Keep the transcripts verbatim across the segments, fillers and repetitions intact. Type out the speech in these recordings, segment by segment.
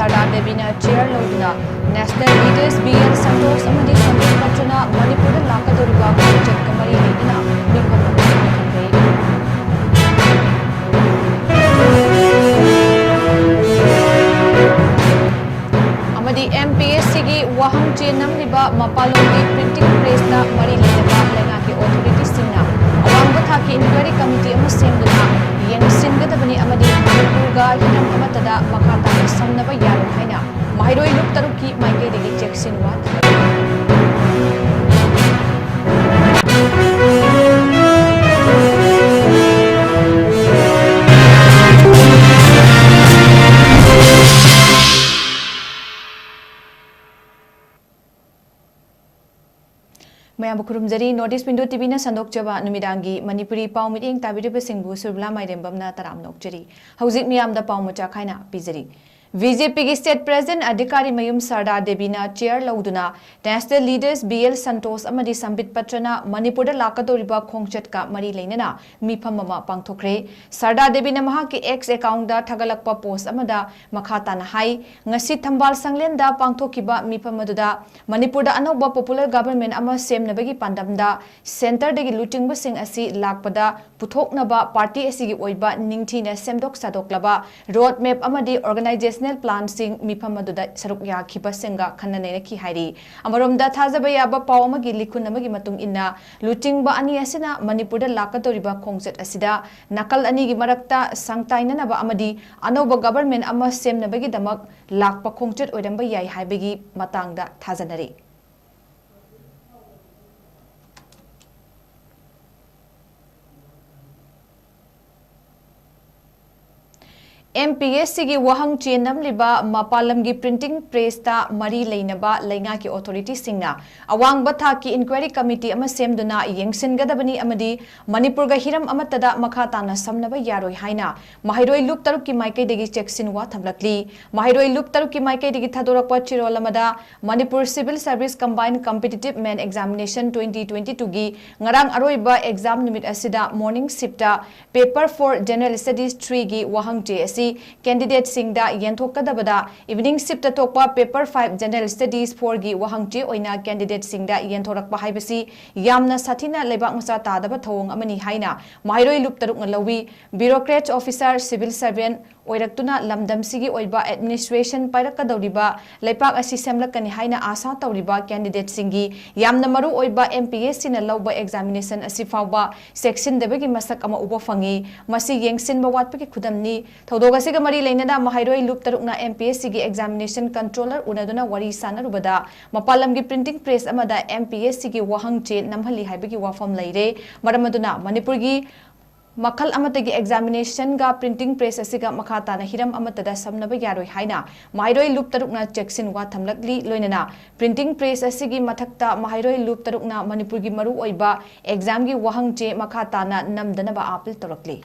ꯁꯔꯗꯥ ꯗꯦꯕꯤꯅ ꯆꯤꯌꯔ ꯂꯧꯗꯨꯅ national leaders B L Santosh ꯑꯃꯗꯤ ꯁꯝꯕꯤꯠ ꯄꯇ꯭ꯔꯅ ꯃꯅꯤꯄꯨꯔꯗ ꯂꯥꯛꯀꯗꯧꯔꯤꯕ ꯈꯣꯡꯆꯠꯀ ꯃꯔꯤ ꯂꯩꯅꯅ ꯃꯤꯐꯝ ꯑꯃ ꯄꯥꯡꯊꯣꯛꯈ꯭ꯔꯦ꯫ ꯑꯃꯗꯤ ꯑꯦꯝ ꯄꯤ ꯑꯦꯁ ꯁꯤꯒꯤ ꯋꯥꯍꯪ ꯆꯦ ꯅꯝꯂꯤꯕ ꯃꯄꯥꯟꯂꯣꯝꯒꯤ ꯄ꯭ꯔꯤꯟꯇꯤꯡ ꯄ꯭ꯔꯦꯁꯇ ꯃꯔꯤ ꯂꯩꯅꯕ ꯂꯩꯉꯥꯛꯀꯤ ꯑꯣꯊꯣꯔꯤꯇꯤꯁꯤꯡꯅ ꯑꯋꯥꯡꯕ ꯊꯥꯛꯀꯤ ꯏꯟꯀ꯭ꯋꯥꯏꯔꯤ ꯀꯝꯃꯤꯇꯤ ꯑꯃ ꯁꯦꯝꯗꯨꯅ ꯌꯦꯡꯁꯤꯟꯒꯗꯕꯅꯤ ꯑꯃꯗꯤ ꯃꯅꯤꯄꯨꯔꯒ ꯍꯤꯔꯝ ꯑꯃꯠꯇꯗ ꯃꯈꯥ ꯇꯥꯅ ꯁꯝꯅꯕ ꯌꯥꯔꯣꯏ ꯍꯥꯏꯅ ꯃꯍꯩꯔꯣꯏ ꯂꯨꯞ ꯇꯔꯨꯛꯀꯤ ꯃꯥꯏꯀꯩꯗꯒꯤ ꯆꯦꯛꯁꯤꯟꯋꯥ ꯊꯝꯂꯤ꯫ ꯃꯌꯥꯝꯕꯨ ꯈꯨꯔꯨꯝꯖꯔꯤ꯫ North East Window T V ꯅ ꯁꯟꯗꯣꯛꯆꯕ ꯅꯨꯃꯤꯗꯥꯡꯒꯤ ꯃꯅꯤꯄꯨꯔꯤ ꯄꯥꯎ ꯃꯤꯠꯌꯦꯡ ꯇꯥꯕꯤꯔꯤꯕꯁꯤꯡꯕꯨ ꯁꯨꯔꯕꯤꯂꯥ ꯃꯥꯏꯔꯦꯝꯕꯝꯅ ꯇꯔꯥꯝꯅ ꯑꯣꯛꯆꯔꯤ꯫ ꯍꯧꯖꯤꯛ ꯃꯤꯌꯥꯝꯗ ꯄꯥꯎ ꯃꯆꯥ ꯈꯥꯏꯅ ꯄꯤꯖꯔꯤ꯫ ꯕꯤ ꯖꯦ ꯄꯤꯒꯤ state president ꯑꯙꯤꯀꯥꯔꯤ ꯃꯌꯨꯝ ꯁꯔꯗꯥ ꯗꯦꯕꯤꯅ ꯆꯤꯌꯔ ꯂꯧꯗꯨꯅ national leaders B L Santosh ꯑꯃꯗꯤ ꯁꯝꯕꯤꯠ ꯄꯇ꯭ꯔꯅ ꯃꯅꯤꯄꯨꯔꯗ ꯂꯥꯛꯀꯗꯧꯔꯤꯕ ꯈꯣꯡꯆꯠꯀ ꯃꯔꯤ ꯂꯩꯅꯅ ꯃꯤꯐꯝ ꯑꯃ ꯄꯥꯡꯊꯣꯛꯈ꯭ꯔꯦ꯫ ꯁꯔꯗꯥ ꯗꯦꯕꯤꯅ ꯃꯍꯥꯛꯀꯤ X account ꯗ ꯊꯥꯒꯠꯂꯛꯄ post ꯑꯃꯗ ꯃꯈꯥ ꯇꯥꯅ ꯍꯥꯏ, ꯉꯁꯤ ꯊꯝꯕꯥꯜ ꯁꯪꯂꯦꯟꯗ ꯄꯥꯡꯊꯣꯛꯈꯤꯕ ꯃꯤꯐꯝ ꯑꯗꯨꯗ ꯃꯅꯤꯄꯨꯔꯗ ꯑꯅꯧꯕ popular government ꯑꯃ ꯁꯦꯝꯅꯕꯒꯤ ꯄꯥꯟꯗꯝꯗ centre ꯗꯒꯤ ꯂꯨꯆꯤꯡꯕꯁꯤꯡ ꯑꯁꯤ ꯂꯥꯛꯄꯗ ꯄꯨꯊꯣꯛꯅꯕ party ꯑꯁꯤꯒꯤ ꯑꯣꯏꯕ ꯅꯤꯡꯊꯤꯅ ꯁꯦꯝꯗꯣꯛ ꯁꯥꯗꯣꯛꯂꯕ road map ꯑꯃꯗꯤ organisational plan ꯁꯤꯡ ꯃꯤꯐꯝ ꯑꯗꯨꯗ ꯁꯔꯨꯛ ꯌꯥꯈꯤꯕꯁꯤꯡꯒ ꯈꯟꯅ ꯅꯩꯅꯈꯤ ꯍꯥꯏꯔꯤ꯫ ꯑꯃꯔꯣꯝꯗ ꯊꯥꯖꯕ ꯌꯥꯕ ꯄꯥꯎ ꯑꯃꯒꯤ ꯂꯤꯈꯨꯟ ꯑꯃꯒꯤ ꯃꯇꯨꯡ ꯏꯟꯅ, ꯂꯨꯆꯤꯡꯕ ꯑꯅꯤ ꯑꯁꯤꯅ ꯃꯅꯤꯄꯨꯔꯗ ꯂꯥꯛꯀꯗꯧꯔꯤꯕ ꯈꯣꯡꯆꯠ ꯑꯁꯤꯗ ꯅꯥꯀꯜ ꯑꯅꯤꯒꯤ ꯃꯔꯛꯇ ꯁꯪꯇꯥꯏꯅꯅꯕ ꯑꯃꯗꯤ ꯑꯅꯧꯕ government ꯑꯃ ꯁꯦꯝꯅꯕꯒꯤꯗꯃꯛ ꯂꯥꯛꯄ ꯈꯣꯡꯆꯠ ꯑꯣꯏꯔꯝꯕ ꯌꯥꯏ ꯍꯥꯏꯕꯒꯤ ꯃꯇꯥꯡꯗ ꯊꯥꯖꯅꯔꯤ꯫ ꯑꯦꯝ ꯄꯤ ꯑꯦꯁ ꯁꯤꯒꯤ ꯋꯥꯍꯪ ꯆꯦ ꯅꯝꯂꯤꯕ ꯃꯄꯥꯟ ꯂꯝꯒꯤ printing press ꯇ ꯃꯔꯤ ꯂꯩꯅꯕ ꯂꯩꯉꯥꯛꯀꯤ ꯑꯣꯊꯣꯔꯤꯇꯤꯁꯤꯡꯅ ꯑꯋꯥꯡꯕ ꯊꯥꯛꯀꯤ ꯏꯟꯀ꯭ꯋꯥꯏꯔꯤ ꯀꯃꯤꯇꯤ ꯑꯃ ꯁꯦꯝꯗꯨꯅ ꯌꯦꯡꯁꯤꯟꯒꯗꯕꯅꯤ ꯑꯃꯗꯤ ꯃꯅꯤꯄꯨꯔꯒ ꯍꯤꯔꯝ ꯑꯃꯠꯇꯗ ꯃꯈꯥ ꯇꯥꯅ ꯁꯝꯅꯕ ꯌꯥꯔꯣꯏ ꯍꯥꯏꯅ ꯃꯍꯩꯔꯣꯏ ꯂꯨꯞ ꯇꯔꯨꯛꯀꯤ ꯃꯥꯏꯀꯩꯗꯒꯤ ꯆꯦꯛꯁꯤꯟꯋꯥ ꯊꯝꯂꯛꯂꯤ꯫ ꯃꯍꯩꯔꯣꯏ ꯂꯨꯞ ꯇꯔꯨꯛꯀꯤ ꯃꯥꯏꯀꯩꯗꯒꯤ ꯊꯥꯗꯣꯔꯛꯄ ꯆꯦꯔꯣꯜ ꯑꯃꯗ Manipur Civil Service Combined Competitive Men Examination twenty twenty-two ꯒꯤ ꯉꯔꯥꯡ ꯑꯔꯣꯏꯕ exam ꯅꯨꯃꯤꯠ ꯑꯁꯤꯗ morning shift ꯇ Paper for General Studies three ꯒꯤ ꯋꯥꯍꯪ ꯆꯦ ꯑꯁꯤ candidateꯁꯤꯡꯗ ꯌꯦꯟꯊꯣꯛꯀꯗꯕꯗ evening shiftꯇ ꯊꯣꯛꯄ paper five General Studies fourꯒꯤ ꯋꯥꯍꯪ ꯆꯦ ꯑꯣꯏꯅ candidateꯁꯤꯡꯗ ꯌꯦꯟꯊꯣꯔꯛꯄ ꯍꯥꯏꯕꯁꯤ ꯌꯥꯝꯅ ꯁꯥꯊꯤꯅ ꯂꯩꯕꯥꯛ ꯃꯆꯥ ꯇꯥꯗꯕ ꯊꯧꯑꯣꯡ ꯑꯃꯅꯤ ꯍꯥꯏꯅ ꯃꯍꯩꯔꯣꯏ ꯂꯨꯞ ꯇꯔꯨꯛꯅ ꯂꯧꯏ꯫ Bureaucrat officer, civil servant ꯑꯣꯏꯔꯛꯇꯨꯅ ꯂꯝꯗꯝꯁꯤꯒꯤ ꯑꯣꯏꯕ administration ꯄꯥꯏꯔꯛꯀꯗꯧꯔꯤꯕ ꯂꯩꯄꯥꯛ ꯑꯁꯤ ꯁꯦꯝꯂꯛꯀꯅꯤ ꯍꯥꯏꯅ ꯑꯥꯁꯥ ꯇꯧꯔꯤꯕ candidateꯁꯤꯡꯒꯤ ꯌꯥꯝꯅ ꯃꯔꯨ ꯑꯣꯏꯕ MPSCꯅ ꯂꯧꯕ examination ꯑꯁꯤ ꯐꯥꯎꯕ ꯆꯦꯛꯁꯤꯟꯗꯕꯒꯤ ꯃꯁꯛ ꯑꯃ ꯎꯕ ꯐꯪꯏ꯫ ꯃꯁꯤ ꯌꯦꯡꯁꯤꯟꯕ ꯋꯥꯠꯄꯒꯤ ꯈꯨꯗꯝꯅꯤ꯫ ꯊꯧꯗꯣꯛ ꯑꯁꯤꯒ ꯃꯔꯤ ꯂꯩꯅꯅ ꯃꯍꯩꯔꯣꯏ ꯂꯨꯞ ꯇꯔꯨꯛꯅ MPSCꯒꯤ examination controller ꯎꯅꯗꯨꯅ ꯋꯥꯔꯤ ꯁꯥꯟꯅꯔꯨꯕꯗ ꯃꯄꯥꯟ ꯂꯝꯒꯤ printing press ꯑꯃꯗ MPSCꯒꯤ ꯋꯥꯍꯪ ꯆꯦ ꯅꯝꯍꯜꯂꯤ ꯍꯥꯏꯕꯒꯤ ꯋꯥꯐꯝ ꯂꯩꯔꯦ꯫ ꯃꯔꯝ ꯑꯗꯨꯅ ꯃꯅꯤꯄꯨꯔꯒꯤ ꯃꯈꯜ ꯑꯃꯠꯇꯒꯤ examinationꯒ printing press ꯑꯁꯤꯒ ꯃꯈꯥ ꯇꯥꯅ ꯍꯤꯔꯝ ꯑꯃꯠꯇꯗ ꯁꯝꯅꯕ ꯌꯥꯔꯣꯏ ꯍꯥꯏꯅ ꯃꯍꯩꯔꯣꯏ ꯂꯨꯞ ꯇꯔꯨꯛꯅ ꯆꯦꯛꯁꯤꯟ ꯋꯥ ꯊꯝꯂꯛꯂꯤ꯫ ꯂꯣꯏꯅꯅ printing press ꯑꯁꯤꯒꯤ ꯃꯊꯛꯇ ꯃꯍꯩꯔꯣꯏ ꯂꯨꯞ ꯇꯔꯨꯛꯅ ꯃꯅꯤꯄꯨꯔꯒꯤ ꯃꯔꯨꯑꯣꯏꯕ examꯒꯤ ꯋꯥꯍꯪ ꯆꯦ ꯃꯈꯥ ꯇꯥꯅ ꯅꯝꯗꯅꯕ appeal ꯇꯧꯔꯛꯂꯤ꯫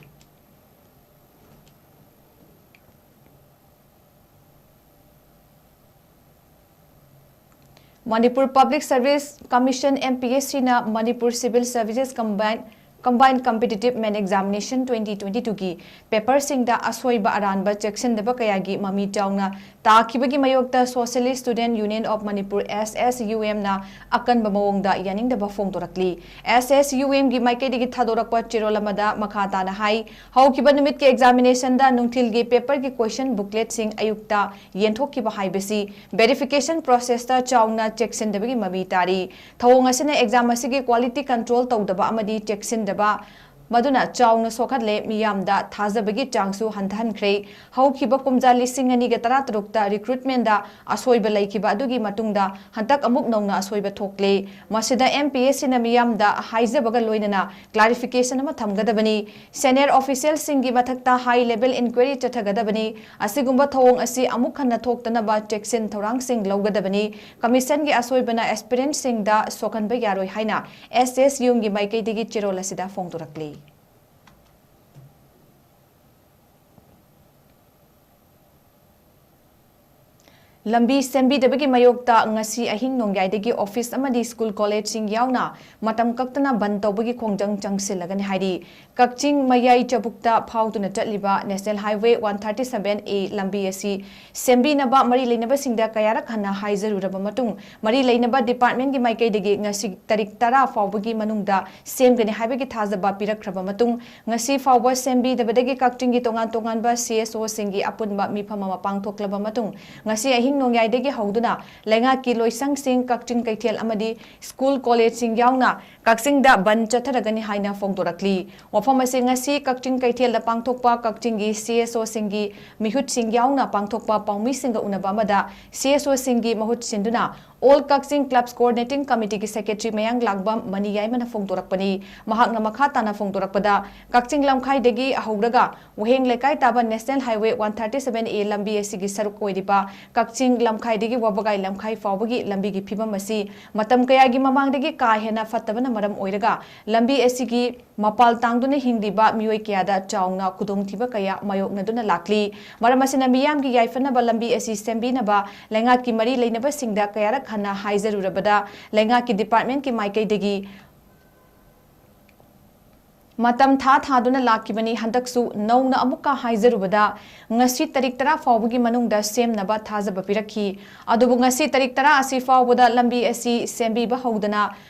Manipur Public Service Commission, MPSCꯅ Manipur Civil Services Combined, Combined Competitive Main Examination twenty twenty-twoꯒꯤ paperꯁꯤꯡꯗ ꯑꯁꯣꯏꯕ ꯑꯔꯥꯟꯕ ꯆꯦꯛꯁꯤꯟꯗꯕ ꯀꯌꯥꯒꯤ ꯃꯃꯤ ꯆꯥꯎꯅ ꯇꯥꯈꯤꯕꯒꯤ ꯃꯥꯌꯣꯛꯇ Socialist Student Union of Manipur, SSUMꯅ ꯑꯀꯟꯕ ꯃꯑꯣꯡꯗ ꯌꯥꯅꯤꯡꯗꯕ ꯐꯣꯡꯗꯣꯔꯛꯂꯤ꯫ SSUMꯒꯤ ꯃꯥꯏꯀꯩꯗꯒꯤ ꯊꯥꯗꯣꯔꯛꯄ ꯆꯦꯔꯣꯜ ꯑꯃꯗ ꯃꯈꯥ ꯇꯥꯅ ꯍꯥꯏ, ꯍꯧꯈꯤꯕ ꯅꯨꯃꯤꯠꯀꯤ examinationꯗ ꯅꯨꯡꯊꯤꯜꯒꯤ paperꯒꯤ question bookletꯁꯤꯡ ꯑꯌꯨꯛꯇ ꯌꯦꯟꯊꯣꯛꯈꯤꯕ ꯍꯥꯏꯕꯁꯤ verification processꯇ ꯆꯥꯎꯅ ꯆꯦꯛꯁꯤꯟꯗꯕꯒꯤ ꯃꯃꯤ ꯇꯥꯔꯤ꯫ ꯊꯧꯑꯣꯡ ꯑꯁꯤꯅ exam ꯑꯁꯤꯒꯤ quality control ꯇꯧꯗꯕ ꯑꯃꯗꯤ ꯆꯦꯛꯁꯤꯟꯗꯕ ꯃꯗꯨꯅ ꯆꯥꯎꯅ ꯁꯣꯛꯍꯜꯂꯦ, ꯃꯤꯌꯥꯝꯗ ꯊꯥꯖꯕꯒꯤ ꯆꯥꯡꯁꯨ ꯍꯟꯊꯍꯟꯈ꯭ꯔꯦ꯫ ꯍꯧꯈꯤꯕ ꯀꯨꯝꯖꯥ ꯂꯤꯁꯤꯡ ꯑꯅꯤꯒ ꯇꯔꯥꯇꯔꯨꯛꯇ recruitmentꯗ ꯑꯁꯣꯏꯕ ꯂꯩꯈꯤꯕ ꯑꯗꯨꯒꯤ ꯃꯇꯨꯡꯗ ꯍꯟꯗꯛ ꯑꯃꯨꯛ ꯅꯧꯅ ꯑꯁꯣꯏꯕ ꯊꯣꯛꯂꯦ꯫ ꯃꯁꯤꯗ MPSCꯅ ꯃꯤꯌꯥꯝꯗ ꯍꯥꯏꯖꯕꯒ ꯂꯣꯏꯅꯅ clarification ꯑꯃ ꯊꯝꯒꯗꯕꯅꯤ꯫ Senior officialꯁꯤꯡꯒꯤ ꯃꯊꯛꯇ high level inquiry ꯆꯠꯊꯒꯗꯕꯅꯤ꯫ ꯑꯁꯤꯒꯨꯝꯕ ꯊꯧꯑꯣꯡ ꯑꯁꯤ ꯑꯃꯨꯛ ꯍꯟꯅ ꯊꯣꯛꯇꯅꯕ ꯆꯦꯛꯁꯤꯟ ꯊꯧꯔꯥꯡꯁꯤꯡ ꯂꯧꯒꯗꯕꯅꯤ꯫ Commissionꯒꯤ ꯑꯁꯣꯏꯕꯅ aspirantꯁꯤꯡꯗ ꯁꯣꯛꯍꯟꯕ ꯌꯥꯔꯣꯏ ꯍꯥꯏꯅ SSUꯒꯤ ꯃꯥꯏꯀꯩꯗꯒꯤ ꯆꯦꯔꯣꯜ ꯑꯁꯤꯗ ꯐꯣꯡꯗꯣꯔꯛꯂꯤ꯫ ꯂꯝꯕꯤ ꯁꯦꯝꯕꯤꯗꯕꯒꯤ ꯃꯥꯌꯣꯛꯇ ꯉꯁꯤ ꯑꯍꯤꯡ ꯅꯣꯡꯌꯥꯏꯗꯒꯤ ꯑꯣꯐꯤꯁ ꯑꯃꯗꯤ ꯁ꯭ꯀꯨꯜ ꯀꯣꯂꯦꯖꯁꯤꯡ ꯌꯥꯎꯅ ꯃꯇꯝ ꯀꯛꯇꯅ ꯕꯟ ꯇꯧꯕꯒꯤ ꯈꯣꯡꯖꯪ ꯆꯪꯁꯤꯜꯂꯒꯅꯤ ꯍꯥꯏꯔꯤ꯫ ꯀꯛꯆꯤꯡ ꯃꯌꯥꯏ ꯆꯕꯨꯛꯇ ꯐꯥꯎꯗꯨꯅ ꯆꯠꯂꯤꯕ National Highway one thirty seven A ꯂꯝꯕꯤ ꯑꯁꯤ ꯁꯦꯝꯕꯤꯅꯕ ꯃꯔꯤ ꯂꯩꯅꯕꯁꯤꯡꯗ ꯀꯌꯥꯔꯛ ꯍꯟꯅ ꯍꯥꯏꯖꯔꯨꯔꯕ ꯃꯇꯨꯡ, ꯃꯔꯤ ꯂꯩꯅꯕ ꯗꯤꯄꯥꯔꯠꯃꯦꯟꯒꯤ ꯃꯥꯏꯀꯩꯗꯒꯤ ꯉꯁꯤ ꯇꯥꯔꯤꯛ ꯇꯔꯥ ꯐꯥꯎꯕꯒꯤ ꯃꯅꯨꯡꯗ ꯁꯦꯝꯒꯅꯤ ꯍꯥꯏꯕꯒꯤ ꯊꯥꯖꯕ ꯄꯤꯔꯛꯈ꯭ꯔꯕ ꯃꯇꯨꯡ, ꯉꯁꯤ ꯐꯥꯎꯕ ꯁꯦꯝꯕꯤꯗꯕꯗꯒꯤ ꯀꯛꯆꯤꯡꯒꯤ ꯇꯣꯉꯥꯟ ꯇꯣꯉꯥꯟꯕ CSOꯁꯤꯡꯒꯤ ꯑꯄꯨꯟꯕ ꯃꯤꯐꯝ ꯑꯃ ꯄꯥꯡꯊꯣꯛꯂꯕ ꯃꯇꯨꯡ, ꯉꯁꯤ ꯑꯍꯤꯡ ꯅꯣꯡꯌꯥꯏꯗꯒꯤ ꯍꯧꯗꯨꯅ ꯂꯩꯉꯥꯛꯀꯤ ꯂꯣꯏꯁꯪꯁꯤꯡ, ꯀꯛꯆꯤꯡ ꯀꯩꯊꯦꯜ ꯑꯃꯗꯤ ꯁ꯭ꯀꯨꯜ ꯀꯣꯂꯦꯖꯁꯤꯡ ꯌꯥꯎꯅ ꯀꯛꯆꯤꯡꯗ ꯕꯟ ꯆꯠꯊꯔꯒꯅꯤ ꯍꯥꯏꯅ ꯐꯣꯡꯗꯣꯔꯛꯂꯤ꯫ ꯋꯥꯐꯝ ꯑꯁꯤ ꯉꯁꯤ ꯀꯛꯆꯤꯡ ꯀꯩꯊꯦꯜꯗ ꯄꯥꯡꯊꯣꯛꯄ ꯀꯛꯆꯤꯡꯒꯤ CSOꯁꯤꯡꯒꯤ ꯃꯤꯍꯨꯠꯁꯤꯡ ꯌꯥꯎꯅ ꯄꯥꯡꯊꯣꯛꯄ ꯄꯥꯎꯃꯤꯁꯤꯡꯒ ꯎꯅꯕ ꯑꯃꯗ CSOꯁꯤꯡꯒꯤ ꯃꯍꯨꯠ ꯁꯤꯟꯗꯨꯅ All Kakching Clubs Coordinating Committeeꯒꯤ Secretary ꯃꯌꯥꯡꯂꯥꯡꯕꯝ ꯃꯅꯤꯌꯥꯏꯃꯅ ꯐꯣꯡꯗꯣꯔꯛꯄꯅꯤ꯫ ꯃꯍꯥꯛꯅ ꯃꯈꯥ ꯇꯥꯅ ꯐꯣꯡꯗꯣꯔꯛꯄꯗ, ꯀꯛꯆꯤꯡ ꯂꯝꯈꯥꯏꯗꯒꯤ ꯍꯧꯔꯒ ꯋꯥꯍꯦꯡ ꯂꯩꯀꯥꯏ ꯇꯥꯕ National Highway one thirty seven A ꯂꯝꯕꯤ ꯑꯁꯤꯒꯤ ꯁꯔꯨꯛ ꯑꯣꯏꯔꯤꯕ ꯀꯛꯆꯤꯡ ꯂꯝꯈꯥꯏꯗꯒꯤ ꯋꯥꯕꯒꯥꯏ ꯂꯝꯈꯥꯏ ꯐꯥꯎꯕꯒꯤ ꯂꯝꯕꯤꯒꯤ ꯐꯤꯕꯝ ꯑꯁꯤ ꯃꯇꯝ ꯀꯌꯥꯒꯤ ꯃꯃꯥꯡꯗꯒꯤ ꯀꯥ ꯍꯦꯟꯅ ꯐꯠꯇꯕꯅ ꯃꯔꯝ ꯑꯣꯏꯔꯒ ꯂꯝꯕꯤ ꯑꯁꯤꯒꯤ ꯃꯄꯥꯜ ꯇꯥꯡꯗꯨꯅ ꯍꯤꯡꯂꯤꯕ ꯃꯤꯑꯣꯏ ꯀꯌꯥꯗ ꯆꯥꯎꯅ ꯈꯨꯗꯣꯡꯊꯤꯕ ꯀꯌꯥ ꯃꯥꯌꯣꯛꯅꯗꯨꯅ ꯂꯥꯛꯂꯤ꯫ ꯃꯔꯝ ꯑꯁꯤꯅ ꯃꯤꯌꯥꯝꯒꯤ ꯌꯥꯏꯐꯅꯕ ꯂꯝꯕꯤ ꯑꯁꯤ ꯁꯦꯝꯕꯤꯅꯕ ꯂꯩꯉꯥꯛꯀꯤ ꯃꯔꯤ ꯂꯩꯅꯕꯁꯤꯡꯗ ꯀꯌꯥꯔꯛ ꯍꯟꯅ ꯍꯥꯏꯖꯔꯨꯔꯕꯗ ꯂꯩꯉꯥꯛꯀꯤ ꯗꯤꯄꯥꯔꯠꯃꯦꯟꯠꯀꯤ ꯃꯥꯏꯀꯩꯗꯒꯤ ꯃꯇꯝ ꯊꯥ ꯊꯥꯗꯨꯅ ꯂꯥꯛꯈꯤꯕꯅꯤ꯫ ꯍꯟꯗꯛꯁꯨ ꯅꯧꯅ ꯑꯃꯨꯛꯀ ꯍꯥꯏꯖꯔꯨꯕꯗ ꯉꯁꯤ ꯇꯥꯔꯤꯛ ꯇꯔꯥ ꯐꯥꯎꯕꯒꯤ ꯃꯅꯨꯡꯗ ꯁꯦꯝꯅꯕ ꯊꯥꯖꯕ ꯄꯤꯔꯛꯈꯤ꯫ ꯑꯗꯨꯕꯨ ꯉꯁꯤ ꯇꯥꯔꯤꯛ ꯇꯔꯥ ꯑꯁꯤ ꯐꯥꯎꯕꯗ ꯂꯝꯕꯤ ꯑꯁꯤ ꯁꯦꯝꯕꯤꯕ ꯍꯧꯗꯅ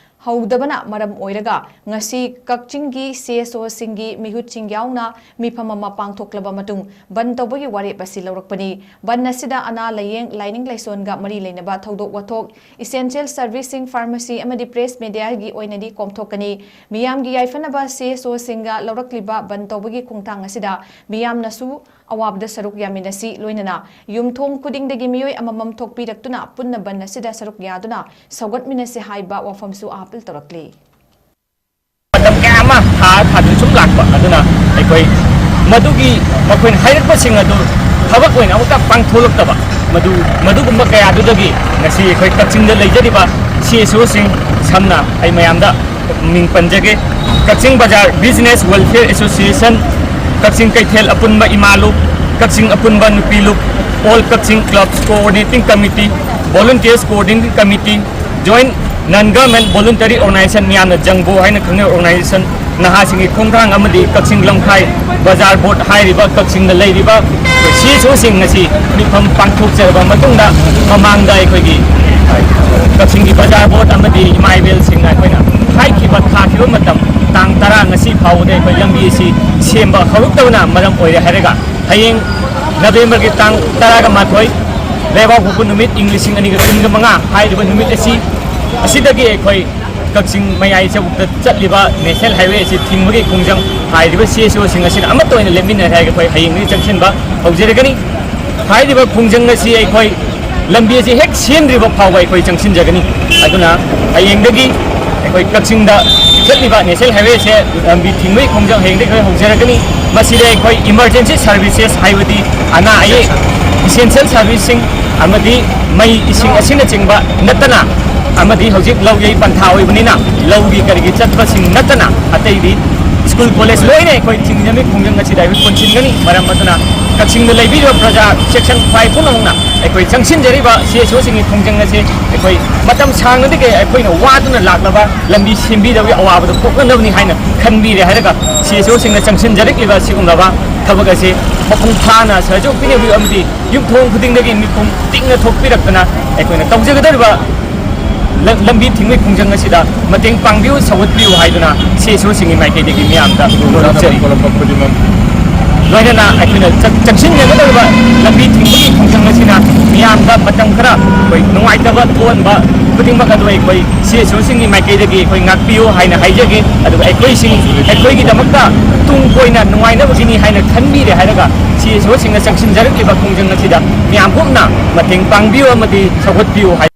ꯍꯧꯗꯕꯅ ꯃꯔꯝ ꯑꯣꯏꯔꯒ ꯉꯁꯤ ꯀꯛꯆꯤꯡꯒꯤ CSOꯁꯤꯡꯒꯤ ꯃꯤꯍꯨꯠꯁꯤꯡ ꯌꯥꯎꯅ ꯃꯤꯐꯝ ꯑꯃ ꯄꯥꯡꯊꯣꯛꯂꯕ ꯃꯇꯨꯡ ꯕꯟ ꯇꯧꯕꯒꯤ ꯋꯥꯔꯦꯞ ꯑꯁꯤ ꯂꯧꯔꯛꯄꯅꯤ꯫ ꯕꯟ ꯑꯁꯤꯗ ꯑꯅꯥ ꯂꯥꯌꯦꯡ, ꯂꯥꯏꯅꯤꯡ ꯂꯥꯏꯁꯣꯟꯒ ꯃꯔꯤ ꯂꯩꯅꯕ ꯊꯧꯗꯣꯛ ꯋꯥꯊꯣꯛ, essential servicing, pharmacy ꯑꯃꯗꯤ press mediaꯒꯤ ꯑꯣꯏꯅꯗꯤ ꯀꯣꯝꯊꯣꯛꯀꯅꯤ꯫ ꯃꯤꯌꯥꯝꯒꯤ ꯌꯥꯏꯐꯅꯕ CSOꯁꯤꯡꯒ ꯂꯧꯔꯛꯂꯤꯕ ꯕꯟ ꯇꯧꯕꯒꯤ ꯈꯣꯡꯊꯥꯡ ꯑꯁꯤꯗ ꯃꯤꯌꯥꯝꯅꯁꯨ ꯑꯋꯥꯕꯗ ꯁꯔꯨꯛ ꯌꯥꯃꯤꯟꯅꯁꯤ, ꯂꯣꯏꯅꯅ ꯌꯨꯝꯊꯣꯡ ꯈꯨꯗꯤꯡꯗꯒꯤ ꯃꯤꯑꯣꯏ ꯑꯃꯃꯝ ꯊꯣꯛꯄꯤꯔꯛꯇꯨꯅ ꯄꯨꯟꯅ ꯕꯟ ꯑꯁꯤꯗ ꯁꯔꯨꯛ ꯌꯥꯗꯨꯅ ꯁꯧꯒꯠꯃꯤꯟꯅꯁꯤ ꯍꯥꯏꯕ ꯋꯥꯐꯝꯁꯨ ꯑꯥꯄꯤꯜ ꯇꯧꯔꯛꯂꯤ꯫ ꯃꯇꯝ ꯀꯌꯥ ꯑꯃ ꯊꯥ ꯊꯥꯗꯨꯅ ꯁꯨꯝ ꯂꯥꯛꯄ ꯑꯗꯨꯅ ꯑꯩꯈꯣꯏ ꯃꯗꯨꯒꯤ ꯃꯈꯣꯏꯅ ꯍꯥꯏꯔꯛꯄꯁꯤꯡ ꯑꯗꯨ ꯊꯕꯛ ꯑꯣꯏꯅ ꯑꯃꯨꯛꯇ ꯄꯥꯡꯊꯣꯛꯂꯛꯇꯕ, ꯃꯗꯨ ꯃꯗꯨꯒꯨꯝꯕ ꯀꯌꯥꯗꯨꯗꯒꯤ ꯉꯁꯤ ꯑꯩꯈꯣꯏ ꯀꯛꯆꯤꯡꯗ ꯂꯩꯖꯔꯤꯕ CSOꯁꯤꯡ, ꯁꯝꯅ ꯑꯩ ꯃꯌꯥꯝꯗ ꯃꯤꯡ ꯄꯟꯖꯒꯦ: ꯀꯛꯆꯤꯡ ꯕꯖꯥꯔ Business Welfare Association, ꯀꯛꯆꯤꯡ ꯀꯩꯊꯦꯜ ꯑꯄꯨꯟꯕ ꯏꯃꯥ ꯂꯨꯞ, ꯀꯛꯆꯤꯡ ꯑꯄꯨꯟꯕ ꯅꯨꯄꯤ ꯂꯨꯞ, All Kakching Clubs Coordinating Committee, Volunteers Coordinating Committee, Joint Non Government Voluntary Organization, ꯃꯤꯌꯥꯝꯅ ꯖꯪꯕꯣ ꯍꯥꯏꯅ ꯈꯪꯅꯕ organization, ꯅꯍꯥꯁꯤꯡꯒꯤ ꯈꯣꯡꯊꯥꯡ ꯑꯃꯗꯤ ꯀꯛꯆꯤꯡ ꯂꯝꯈꯥꯏ ꯕꯖꯥꯔ ꯕꯣꯔꯗ ꯍꯥꯏꯔꯤꯕ ꯀꯛꯆꯤꯡꯗ ꯂꯩꯔꯤꯕ ꯁꯤ ꯑꯦꯁ ꯑꯣꯁꯤꯡ ꯑꯁꯤ ꯃꯤꯐꯝ ꯄꯥꯡꯊꯣꯛꯆꯔꯕ ꯃꯇꯨꯡꯗ, ꯃꯃꯥꯡꯗ ꯑꯩꯈꯣꯏꯒꯤ ꯀꯛꯆꯤꯡꯒꯤ ꯕꯖꯥꯔ ꯕꯣꯔꯗ ꯑꯃꯗꯤ ꯏꯃꯥ ꯏꯕꯦꯜꯁꯤꯡꯅ ꯑꯩꯈꯣꯏꯅ ꯍꯥꯏꯈꯤꯕ, ꯊꯥꯈꯤꯕ ꯃꯇꯝ, ꯇꯥꯡ ꯇꯔꯥ, ꯉꯁꯤ ꯐꯥꯎꯕꯗ ꯑꯩꯈꯣꯏ ꯂꯝꯕꯤ ꯑꯁꯤ ꯁꯦꯝꯕ ꯍꯧꯔꯛꯇꯕꯅ ꯃꯔꯝ ꯑꯣꯏꯔꯦ ꯍꯥꯏꯔꯒ, ꯍꯌꯦꯡ ꯅꯕꯦꯝꯕꯔꯒꯤ ꯇꯥꯡ ꯇꯔꯥꯒ ꯃꯥꯊꯣꯏ, ꯂꯩꯕꯥꯛꯄꯣꯛꯄ ꯅꯨꯃꯤꯠ, ꯏꯪ ꯂꯤꯁꯤꯡ ꯑꯅꯤꯒ ꯀꯨꯟꯒ ꯃꯉꯥ ꯍꯥꯏꯔꯤꯕ ꯅꯨꯃꯤꯠ ꯑꯁꯤ, ꯑꯁꯤꯗꯒꯤ ꯑꯩꯈꯣꯏ ꯀꯛꯆꯤꯡ ꯃꯌꯥꯏ ꯆꯕꯨꯛꯇ ꯆꯠꯂꯤꯕ ꯅꯦꯁꯅꯦꯜ ꯍꯥꯏꯋꯦ ꯑꯁꯤ ꯊꯤꯡꯕꯒꯤ ꯈꯣꯡꯖꯪ ꯍꯥꯏꯔꯤꯕ ꯁꯤ ꯑꯦꯁ ꯑꯣꯁꯤꯡ ꯑꯁꯤꯅ ꯑꯃꯠꯇ ꯑꯣꯏꯅ ꯂꯦꯞꯃꯤꯟꯅꯔꯦ ꯍꯥꯏꯔꯒ ꯑꯩꯈꯣꯏ ꯍꯌꯦꯡꯗꯒꯤ ꯆꯪꯁꯤꯟꯕ ꯍꯧꯖꯔꯒꯅꯤ꯫ ꯍꯥꯏꯔꯤꯕ ꯈꯣꯡꯖꯪ ꯑꯁꯤ ꯑꯩꯈꯣꯏ ꯂꯝꯕꯤ ꯑꯁꯤ ꯍꯦꯛ ꯁꯦꯝꯗ꯭ꯔꯤꯕ ꯐꯥꯎꯕ ꯑꯩꯈꯣꯏ ꯆꯪꯁꯤꯟꯖꯒꯅꯤ꯫ ꯑꯗꯨꯅ ꯍꯌꯦꯡꯗꯒꯤ ꯑꯩꯈꯣꯏ ꯀꯛꯆꯤꯡꯗ ꯆꯠꯂꯤꯕ ꯅꯦꯁꯅꯦꯜ ꯍꯥꯏꯋꯦꯁꯦ ꯂꯝꯕꯤ ꯊꯤꯡꯕꯒꯤ ꯈꯣꯡꯖꯪ ꯍꯌꯦꯡꯗꯒꯤ ꯑꯩꯈꯣꯏ ꯍꯧꯖꯔꯒꯅꯤ꯫ ꯃꯁꯤꯗ ꯑꯩꯈꯣꯏ emergency services ꯍꯥꯏꯕꯗꯤ ꯑꯅꯥ ꯑꯌꯦꯛ, essential serviceꯁꯤꯡ ꯑꯃꯗꯤ ꯃꯩ ꯏꯁꯤꯡ ꯑꯁꯤꯅꯆꯤꯡꯕ ꯅꯠꯇꯅ, ꯑꯃꯗꯤ ꯍꯧꯖꯤꯛ ꯂꯧ ꯌꯩ ꯄꯟꯊꯥ ꯑꯣꯏꯕꯅꯤꯅ ꯂꯧꯒꯤ ꯀꯔꯤꯒꯤ ꯆꯠꯄꯁꯤꯡ ꯅꯠꯇꯅ ꯑꯇꯩꯗꯤ ꯁ꯭ꯀꯨꯜ ꯀꯣꯂꯦꯖ ꯂꯣꯏꯅ ꯑꯩꯈꯣꯏ ꯊꯤꯡꯖꯤꯟꯕꯒꯤ ꯈꯣꯡꯖꯪ ꯑꯁꯤꯗ ꯑꯩꯈꯣꯏ ꯄꯨꯟꯁꯤꯟꯒꯅꯤ꯫ ꯃꯔꯝ ꯑꯗꯨꯅ ꯀꯛꯆꯤꯡꯗ ꯂꯩꯕꯤꯔꯤꯕ ꯄ꯭ꯔꯖꯥ section five ꯄꯨꯝꯅꯃꯛꯅ ꯑꯩꯈꯣꯏ ꯆꯪꯁꯤꯟꯖꯔꯤꯕ ꯁꯤ ꯑꯦꯁ ꯑꯣꯁꯤꯡꯒꯤ ꯈꯣꯡꯖꯪ ꯑꯁꯤ ꯑꯩꯈꯣꯏ ꯃꯇꯝ ꯁꯥꯡꯅꯗꯒꯤ ꯑꯩꯈꯣꯏꯅ ꯋꯥꯗꯨꯅ ꯂꯥꯛꯂꯕ ꯂꯝꯕꯤ ꯁꯦꯝꯕꯤꯗꯕꯒꯤ ꯑꯋꯥꯕꯗꯨ ꯀꯣꯛꯅꯅꯕꯅꯤ ꯍꯥꯏꯅ ꯈꯟꯕꯤꯔꯦ ꯍꯥꯏꯔꯒ ꯁꯤ ꯑꯦꯁ ꯑꯣꯁꯤꯡꯅ ꯆꯪꯁꯤꯟꯖꯔꯛꯂꯤꯕ ꯑꯁꯤꯒꯨꯝꯂꯕ ꯊꯕꯛ ꯑꯁꯤ ꯃꯄꯨꯡ ꯐꯥꯅ ꯁꯍꯖꯣꯛ ꯄꯤꯅꯕꯤꯌꯨ ꯑꯃꯗꯤ ꯌꯨꯝꯊꯣꯡ ꯈꯨꯗꯤꯡꯗꯒꯤ ꯃꯤꯄꯨꯝ ꯇꯤꯡꯅ ꯊꯣꯛꯄꯤꯔꯛꯇꯅ ꯑꯩꯈꯣꯏꯅ ꯇꯧꯖꯒꯗꯧꯔꯤꯕ ꯂ-, ꯂꯝꯕꯤ ꯊꯤꯡꯕꯒꯤ ꯈꯣꯡꯖꯪ ꯑꯁꯤꯗ ꯃꯇꯦꯡ ꯄꯥꯡꯕꯤꯌꯨ, ꯁꯧꯒꯠꯄꯤꯌꯨ ꯍꯥꯏꯗꯨꯅ ꯁꯤ ꯑꯦꯁ ꯑꯣꯁꯤꯡꯒꯤ ꯃꯥꯏꯀꯩꯗꯒꯤ ꯃꯤꯌꯥꯝꯗ ꯐꯣꯡꯗꯣꯛꯆꯔꯤ꯫ ꯂꯣꯏꯅꯅ ꯑꯩꯈꯣꯏꯅ ꯆꯪ-, ꯆꯪꯁꯤꯟꯖꯒꯗꯧꯔꯤꯕ ꯂꯝꯕꯤ ꯊꯤꯡꯕꯒꯤ ꯈꯣꯡꯖꯪ ꯑꯁꯤꯅ ꯃꯤꯌꯥꯝꯗ ꯃꯇꯝ ꯈꯔ ꯑꯩꯈꯣꯏ ꯅꯨꯡꯉꯥꯏꯇꯕ ꯊꯣꯛꯍꯟꯕ ꯈꯨꯗꯤꯡꯃꯛ ꯑꯗꯨ ꯑꯩꯈꯣꯏ ꯁꯤ ꯑꯦꯁ ꯑꯣꯁꯤꯡꯒꯤ ꯃꯥꯏꯀꯩꯗꯒꯤ ꯑꯩꯈꯣꯏ ꯉꯥꯛꯄꯤꯌꯨ ꯍꯥꯏꯅ ꯍꯥꯏꯖꯒꯦ꯫ ꯑꯗꯨꯒ ꯑꯩꯈꯣꯏꯁꯤꯡ, ꯑꯩꯈꯣꯏꯒꯤꯗꯃꯛꯇ ꯇꯨꯡ ꯀꯣꯏꯅ ꯅꯨꯡꯉꯥꯏꯅꯕꯒꯤꯅꯤ ꯍꯥꯏꯅ ꯈꯟꯕꯤꯔꯦ ꯍꯥꯏꯔꯒ ꯁꯤ ꯑꯦꯁ ꯑꯣꯁꯤꯡꯅ ꯆꯪꯁꯤꯟꯖꯔꯛꯂꯤꯕ ꯈꯣꯡꯖꯪ ꯑꯁꯤꯗ ꯃꯤꯌꯥꯝ ꯄꯨꯝꯅ ꯃꯇꯦꯡ ꯄꯥꯡꯕꯤꯌꯨ ꯑꯃꯗꯤ ꯁꯧꯒꯠꯄꯤꯌꯨ ꯍꯥꯏ꯫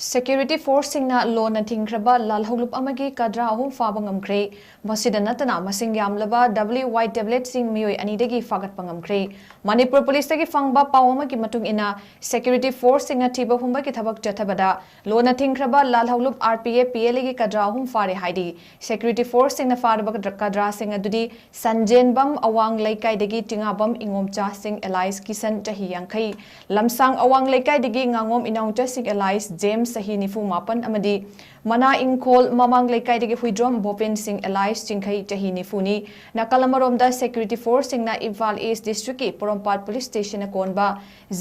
Security forceꯁꯤꯡꯅ ꯂꯣꯟꯅ ꯊꯤꯡꯈ꯭ꯔꯕ ꯂꯥꯜꯍꯧꯂꯨꯞ ꯑꯃꯒꯤ ꯀꯗ꯭ꯔꯥ ꯑꯍꯨꯝ ꯐꯥꯕ ꯉꯝꯈ꯭ꯔꯦ꯫ ꯃꯁꯤꯗ ꯅꯠꯇꯅ ꯃꯁꯤꯡ ꯌꯥꯝꯂꯕ W Y tabletꯁꯤꯡ ꯃꯤꯑꯣꯏ ꯑꯅꯤꯗꯒꯤ ꯐꯥꯒꯠꯄ ꯉꯝꯈ꯭ꯔꯦ꯫ ꯃꯅꯤꯄꯨꯔ ꯄꯨꯂꯤꯁꯇꯒꯤ ꯐꯪꯕ ꯄꯥꯎ ꯑꯃꯒꯤ ꯃꯇꯨꯡ ꯏꯟꯅ, security forceꯁꯤꯡꯅ ꯊꯤꯕ ꯍꯨꯝꯕꯒꯤ ꯊꯕꯛ ꯆꯠꯊꯕꯗ ꯂꯣꯟꯅ ꯊꯤꯡꯈ꯭ꯔꯕ ꯂꯥꯜꯍꯧꯂꯨꯞ R P F, P L Aꯒꯤ ꯀꯗ꯭ꯔꯥ ꯑꯍꯨꯝ ꯐꯥꯔꯦ ꯍꯥꯏꯔꯤ꯫ Security forceꯁꯤꯡꯅ ꯐꯥꯔꯕ ꯀꯗ꯭ꯔꯥ-, ꯀꯗ꯭ꯔꯥꯁꯤꯡ ꯑꯗꯨꯗꯤ ꯁꯟꯖꯦꯟꯕꯝ ꯑꯋꯥꯡ ꯂꯩꯀꯥꯏꯗꯒꯤ ꯇꯤꯉꯥꯕꯝ ꯏꯉꯣꯝꯆꯥ ꯁꯤꯡ alias ꯀꯤꯁꯟ ꯆꯍꯤ ꯌꯥꯡꯈꯩ, ꯂꯝꯁꯥꯡ ꯑꯋꯥꯡ ꯂꯩꯀꯥꯏꯗꯒꯤ ꯉꯥꯉꯣꯝ ꯏꯅꯥꯎꯆꯥ ꯁꯤꯡ alias ꯖꯦꯝꯁ ꯆꯍꯤ ꯅꯤꯐꯨ ꯃꯥꯄꯟ ꯑꯃꯗꯤ ꯃꯅꯥ ꯏꯪꯈꯣꯜ ꯃꯃꯥꯡ ꯂꯩꯀꯥꯏꯗꯒꯤ ꯍꯨꯏꯗ꯭ꯔꯣꯝ ꯕꯣꯄꯦꯟ ꯁꯤꯡ alias ꯆꯤꯡꯈꯩ ꯆꯍꯤ ꯅꯤꯐꯨꯅꯤ꯫ ꯅꯥꯀꯜ ꯑꯃꯔꯣꯝꯗ, security forceꯁꯤꯡꯅ ꯏꯝꯐꯥꯜ East districtꯀꯤ ꯄꯣꯔꯣꯝꯄꯥꯠ police stationꯅ ꯀꯣꯟꯕ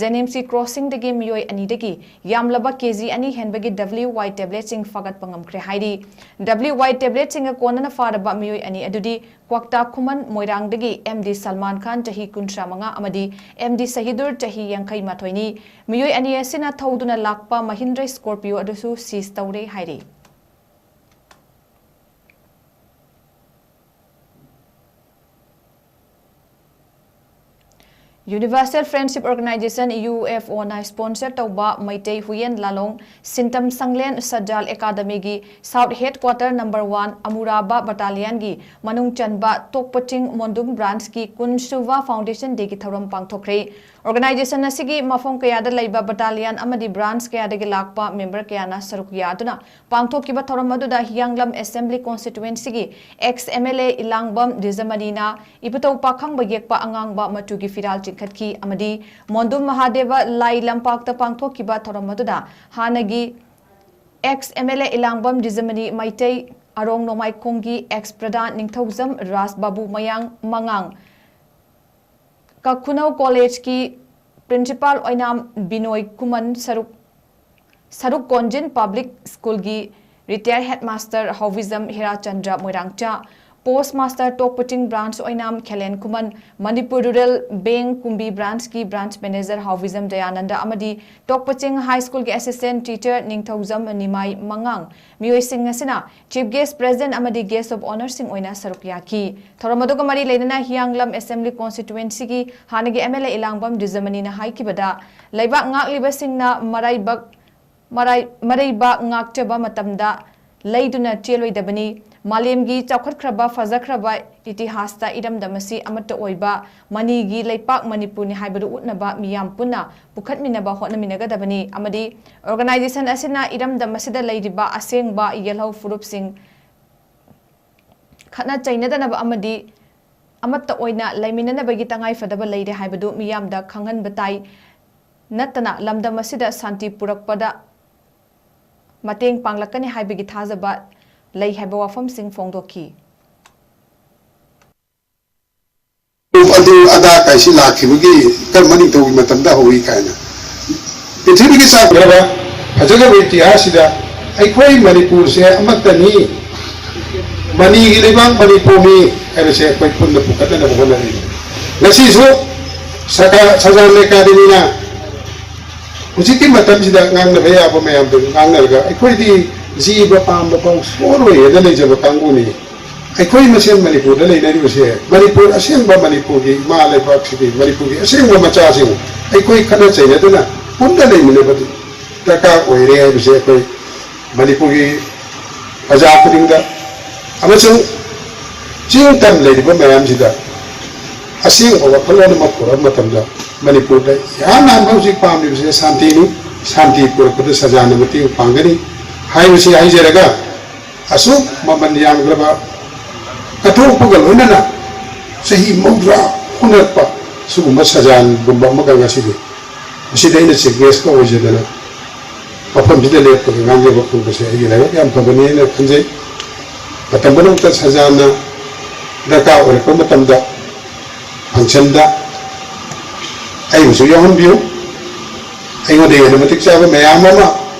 ꯖꯦꯅꯤꯝꯁꯀꯤ crossingꯗꯒꯤ ꯃꯤꯑꯣꯏ ꯑꯅꯤꯗꯒꯤ ꯌꯥꯝꯂꯕ K G ꯑꯅꯤ ꯍꯦꯟꯕꯒꯤ W Y tabletꯁꯤꯡ ꯐꯥꯒꯠꯄ ꯉꯝꯈ꯭ꯔꯦ ꯍꯥꯏꯔꯤ꯫ W Y tabletꯁꯤꯡꯒ ꯀꯣꯟꯅꯅ ꯐꯥꯔꯕ ꯃꯤꯑꯣꯏ ꯑꯅꯤ ꯑꯗꯨꯗꯤ ꯀ꯭ꯋꯥꯛꯇꯥ ꯈꯨꯃꯟ ꯃꯣꯏꯔꯥꯡꯗꯒꯤ M D ꯁꯜꯃꯥꯟ ꯈꯥꯟ ꯆꯍꯤ ꯀꯨꯟꯊ꯭ꯔꯥ ꯃꯉꯥ ꯑꯃꯗꯤ M D ꯁꯍꯤꯗꯨꯔ ꯆꯍꯤ ꯌꯥꯡꯈꯩ ꯃꯥꯊꯣꯏꯅꯤ꯫ ꯃꯤꯑꯣꯏ ꯑꯅꯤ ꯑꯁꯤꯅ ꯊꯧꯗꯨꯅ ꯂꯥꯛꯄ Mahindra Scorpio ꯑꯗꯨꯁꯨ seize ꯇꯧꯔꯦ ꯍꯥꯏꯔꯤ꯫ Universal Friendship Organization, U F Oꯅ sponsor ꯇꯧꯕ Meitei Huiyen ꯂꯥꯂꯣꯡ ꯁꯤꯟꯇꯝ ꯁꯪꯂꯦꯟ ꯁꯖꯥꯜ ꯑꯦꯀꯥꯗꯃꯤꯒꯤ South Headquarter number one ꯑꯃꯨꯔꯥꯕꯥ battalionꯒꯤ ꯃꯅꯨꯡ ꯆꯟꯕ ꯇꯣꯛꯄ ꯆꯤꯡ ꯃꯣꯟꯗꯨꯝ branchꯀꯤ ꯀꯨꯟꯁꯨꯕ Foundation Dayꯒꯤ ꯊꯧꯔꯝ ꯄꯥꯡꯊꯣꯛꯈ꯭ꯔꯦ꯫ Organization ꯑꯁꯤꯒꯤ ꯃꯐꯝ ꯀꯌꯥꯗ ꯂꯩꯕ battalion ꯑꯃꯗꯤ branch ꯀꯌꯥꯗꯒꯤ ꯂꯥꯛꯄ member ꯀꯌꯥꯅ ꯁꯔꯨꯛ ꯌꯥꯗꯨꯅ ꯄꯥꯡꯊꯣꯛꯈꯤꯕ ꯊꯧꯔꯝ ꯑꯗꯨꯗ ꯍꯤꯌꯥꯡꯂꯝ Assembly Constituencyꯒꯤ ex M L A ꯏꯂꯥꯡꯕꯝ ꯗꯤꯖꯃꯅꯤꯅ ꯏꯕꯨꯙꯧ ꯄꯥꯈꯪꯕ ꯌꯦꯛꯄ ꯑꯉꯥꯡꯕ ꯃꯆꯨꯒꯤ ꯐꯤꯔꯥꯜ ꯆꯤꯡꯈꯠꯈꯤ ꯑꯃꯗꯤ ꯃꯣꯟꯗꯨꯝ ꯃꯍꯥꯗꯦꯕ ꯂꯥꯏ ꯂꯝꯄꯥꯛꯇ ꯄꯥꯡꯊꯣꯛꯈꯤꯕ ꯊꯧꯔꯝ ꯑꯗꯨꯗ ꯍꯥꯟꯅꯒꯤ ex M L A ꯏꯂꯥꯡꯕꯝ ꯗꯤꯖꯃꯅꯤ Meitei ꯑꯔꯣꯡ ꯅꯣꯡꯃꯥꯏꯈꯣꯡꯒꯤ ex ꯄ꯭ꯔꯙꯥꯟ ꯅꯤꯡꯊꯧꯖꯝ ꯔꯥꯖ ꯕꯥꯕꯨ ꯃꯌꯥꯡ ꯃꯉꯥꯡ, ꯀꯈꯨꯅꯧ ꯀꯣꯂꯦꯖꯀꯤ principal ꯑꯣꯏꯅꯥꯝ ꯕꯤꯅꯣꯏ ꯈꯨꯃꯟ ꯁꯔꯨꯛ, ꯁꯔꯨꯛ ꯀꯣꯟꯖꯤꯟ Public Schoolꯒꯤ retired headmaster ꯍꯥꯎꯕꯤꯖꯝ ꯍꯤꯔꯥꯆꯟꯗ꯭ꯔ ꯃꯣꯏꯔꯥꯡꯆꯥ, post master ꯇꯣꯛꯄꯆꯤꯡ branch ꯑꯣꯏꯅꯥꯝ ꯈꯦꯂꯦꯟ ꯈꯨꯃꯟ, Manipur Rural Bank ꯀꯨꯝꯕꯤ branchꯀꯤ branch manager ꯍꯥꯎꯕꯤꯖꯝ Dayananda ꯑꯃꯗꯤ ꯇꯣꯛꯄꯆꯤꯡ High Schoolꯒꯤ assistant teacher ꯅꯤꯡꯊꯧꯖꯝ ꯅꯤꯃꯥꯏ ꯃꯉꯥꯡ, ꯃꯤꯑꯣꯏꯁꯤꯡ ꯑꯁꯤꯅ chief guest, president ꯑꯃꯗꯤ guest of honourꯁꯤꯡ ꯑꯣꯏꯅ ꯁꯔꯨꯛ ꯌꯥꯈꯤ꯫ ꯊꯧꯔꯝ ꯑꯗꯨꯒ ꯃꯔꯤ ꯂꯩꯅꯅ ꯍꯤꯌꯥꯡꯂꯝ Assembly Constituencyꯒꯤ ꯍꯥꯟꯅꯒꯤ M L A ꯏꯂꯥꯡꯕꯝ ꯗꯤꯖꯃꯅꯤꯅ ꯍꯥꯏꯈꯤꯕꯗ, ꯂꯩꯕꯥꯛ ꯉꯥꯛꯂꯤꯕꯁꯤꯡꯅ ꯃꯔꯥꯏꯕꯛ ꯃꯔꯩ-, ꯃꯔꯩꯕꯥꯛ ꯉꯥꯛꯆꯕ ꯃꯇꯝꯗ ꯂꯩꯗꯨꯅ ꯆꯦꯜꯂꯣꯏꯗꯕꯅꯤ꯫ ꯃꯥꯂꯦꯝꯒꯤ ꯆꯥꯎꯈꯠꯈ꯭ꯔꯕ, ꯐꯖꯈ꯭ꯔꯕ ꯏꯇꯤꯍꯥꯁꯇ ꯏꯔꯝꯗꯝ ꯑꯁꯤ ꯑꯃꯠꯇ ꯑꯣꯏꯕ, ꯃꯅꯤꯒꯤ ꯂꯩꯄꯥꯛ ꯃꯅꯤꯄꯨꯔꯅꯤ ꯍꯥꯏꯕꯗꯨ ꯎꯠꯅꯕ ꯃꯤꯌꯥꯝ ꯄꯨꯟꯅ ꯄꯨꯈꯠꯃꯤꯟꯅꯕ ꯍꯣꯠꯅꯃꯤꯟꯅꯒꯗꯕꯅꯤ ꯑꯃꯗꯤ organization ꯑꯁꯤꯅ ꯏꯔꯝꯗꯝ ꯑꯁꯤꯗ ꯂꯩꯔꯤꯕ ꯑꯁꯦꯡꯕ ꯌꯦꯜꯍꯧ ꯐꯨꯔꯨꯞꯁꯤꯡ ꯈꯠꯅ ꯆꯩꯅꯗꯅꯕ ꯑꯃꯗꯤ ꯑꯃꯠꯇ ꯑꯣꯏꯅ ꯂꯩꯃꯤꯟꯅꯅꯕꯒꯤ ꯇꯉꯥꯏꯐꯗꯕ ꯂꯩꯔꯦ ꯍꯥꯏꯕꯗꯨ ꯃꯤꯌꯥꯝꯗ ꯈꯪꯍꯟꯕ ꯇꯥꯏ꯫ ꯅꯠꯇꯅ ꯂꯝꯗꯝ ꯑꯁꯤꯗ ꯁꯥꯟꯇꯤ ꯄꯨꯔꯛꯄꯗ ꯃꯇꯦꯡ ꯄꯥꯡꯂꯛꯀꯅꯤ ꯍꯥꯏꯕꯒꯤ ꯊꯥꯖꯕ ꯂꯩ ꯍꯥꯏꯕ ꯋꯥꯐꯝꯁꯤꯡ ꯐꯣꯡꯗꯣꯛꯈꯤ꯫ ꯑꯗꯨ ꯑꯗꯥ ꯀꯥꯏꯁꯤ ꯂꯥꯛꯈꯤꯕꯒꯤ ꯀꯔꯝꯕ ꯅꯤꯡꯊꯧꯒꯤ ꯃꯇꯝꯗ ꯍꯧꯏ ꯀꯥꯏꯅ ꯄ꯭ꯔꯤꯊꯤꯕꯤꯒꯤ ꯆꯥꯎꯈ꯭ꯔꯕ ꯐꯖꯈ꯭ꯔꯕ ꯏꯇꯤꯍꯥꯁꯁꯤꯗ ꯑꯩꯈꯣꯏ ꯃꯅꯤꯄꯨꯔꯁꯦ ꯑꯃꯠꯇꯅꯤ, ꯃꯅꯤꯒꯤ ꯂꯩꯕꯥꯛ ꯃꯅꯤꯄꯨꯔꯅꯤ ꯍꯥꯏꯕꯁꯦ ꯑꯩꯈꯣꯏ ꯄꯨꯟꯅ ꯄꯨꯈꯠꯅꯅꯕ ꯍꯣꯠꯅꯔꯤ꯫ ꯉꯁꯤꯁꯨ ꯁꯀꯥ-, ꯁꯖꯥꯟ ꯑꯦꯀꯥꯗꯃꯤꯅ ꯍꯧꯖꯤꯛꯀꯤ ꯃꯇꯝꯁꯤꯗ ꯉꯥꯡꯅꯕ ꯌꯥꯕ ꯃꯌꯥꯝꯗꯨ ꯉꯥꯡꯅꯔꯒ ꯑꯩꯈꯣꯏꯗꯤ ꯖꯤꯕ ꯄꯥꯟꯕ ꯐꯥꯎ ꯁꯣꯛꯂꯣꯏ ꯍꯥꯏꯅ ꯂꯩꯖꯕ ꯀꯥꯡꯕꯨꯅꯤ꯫ ꯑꯩꯈꯣꯏ ꯃꯁꯦꯟ ꯃꯅꯤꯄꯨꯔꯗ ꯂꯩꯅꯔꯤꯕꯁꯦ, ꯃꯅꯤꯄꯨꯔ ꯑꯁꯦꯡꯕ ꯃꯅꯤꯄꯨꯔꯒꯤ ꯏꯃꯥ ꯂꯩꯕꯥꯛꯁꯤꯒꯤ ꯃꯅꯤꯄꯨꯔꯒꯤ ꯑꯁꯦꯡꯕ ꯃꯆꯥꯁꯤꯡ ꯑꯩꯈꯣꯏ ꯈꯠꯅ ꯆꯩꯅꯗꯅ ꯄꯨꯟꯅ ꯂꯩꯃꯤꯟꯅꯕꯗꯤ ꯗꯔꯀꯥꯔ ꯑꯣꯏꯔꯦ ꯍꯥꯏꯕꯁꯦ ꯑꯩꯈꯣꯏ ꯃꯅꯤꯄꯨꯔꯒꯤ ꯄ꯭ꯔꯖꯥ ꯈꯨꯗꯤꯡꯗ ꯑꯃꯁꯨꯡ ꯆꯤꯡ ꯇꯝ ꯂꯩꯔꯤꯕ ꯃꯌꯥꯝꯁꯤꯗ ꯑꯁꯦꯡꯕ ꯋꯥꯈꯜꯂꯣꯟ ꯑꯃ ꯄꯨꯔꯛꯄ ꯃꯇꯝꯗ ꯃꯅꯤꯄꯨꯔꯗ ꯏꯍꯥꯟ ꯍꯥꯟꯕ ꯍꯧꯖꯤꯛ ꯄꯥꯝꯂꯤꯕꯁꯦ ꯁꯥꯟꯇꯤꯅꯤ꯫ ꯁꯥꯟꯇꯤ ꯄꯨꯔꯛꯄꯗ ꯁꯖꯥꯟꯅ ꯃꯇꯦꯡ ꯄꯥꯡꯒꯅꯤ ꯍꯥꯏꯕꯁꯤ ꯍꯥꯏꯖꯔꯒ, ꯑꯁꯨꯛ ꯃꯃꯜ ꯌꯥꯝꯂꯕ ꯀꯠꯊꯣꯛꯄꯒ ꯂꯣꯏꯅꯅ ꯆꯍꯤ ꯃꯧꯗ꯭ꯔꯥ ꯍꯣꯠꯅꯔꯛꯄ ꯁꯤꯒꯨꯝꯕ ꯁꯖꯥꯟꯒꯨꯝꯕ ꯑꯃꯒ ꯉꯁꯤꯗꯤ ꯃꯁꯤꯗ ꯑꯩꯅ chief guest ꯀ ꯑꯣꯏꯖꯗꯅ ꯃꯐꯝꯁꯤꯗ ꯂꯦꯞꯄꯒ ꯉꯥꯡꯖꯕ ꯐꯪꯕꯁꯦ ꯑꯩꯒꯤ ꯂꯥꯏꯕꯛ ꯌꯥꯝ ꯐꯕꯅꯦꯅ ꯈꯟꯖꯩ꯫ ꯃꯇꯝ ꯄꯨꯝꯅꯃꯛꯇ ꯁꯖꯥꯟꯅ ꯗꯔꯀꯥꯔ ꯑꯣꯏꯔꯛꯄ ꯃꯇꯝꯗ function ꯗ ꯑꯩꯕꯨꯁꯨ ꯌꯥꯎꯍꯟꯕꯤꯌꯨ꯫ ꯑꯩꯉꯣꯟꯗ ꯍꯦꯟꯅ ꯃꯇꯤꯛ ꯆꯥꯕ ꯃꯌꯥꯝ ꯑꯃ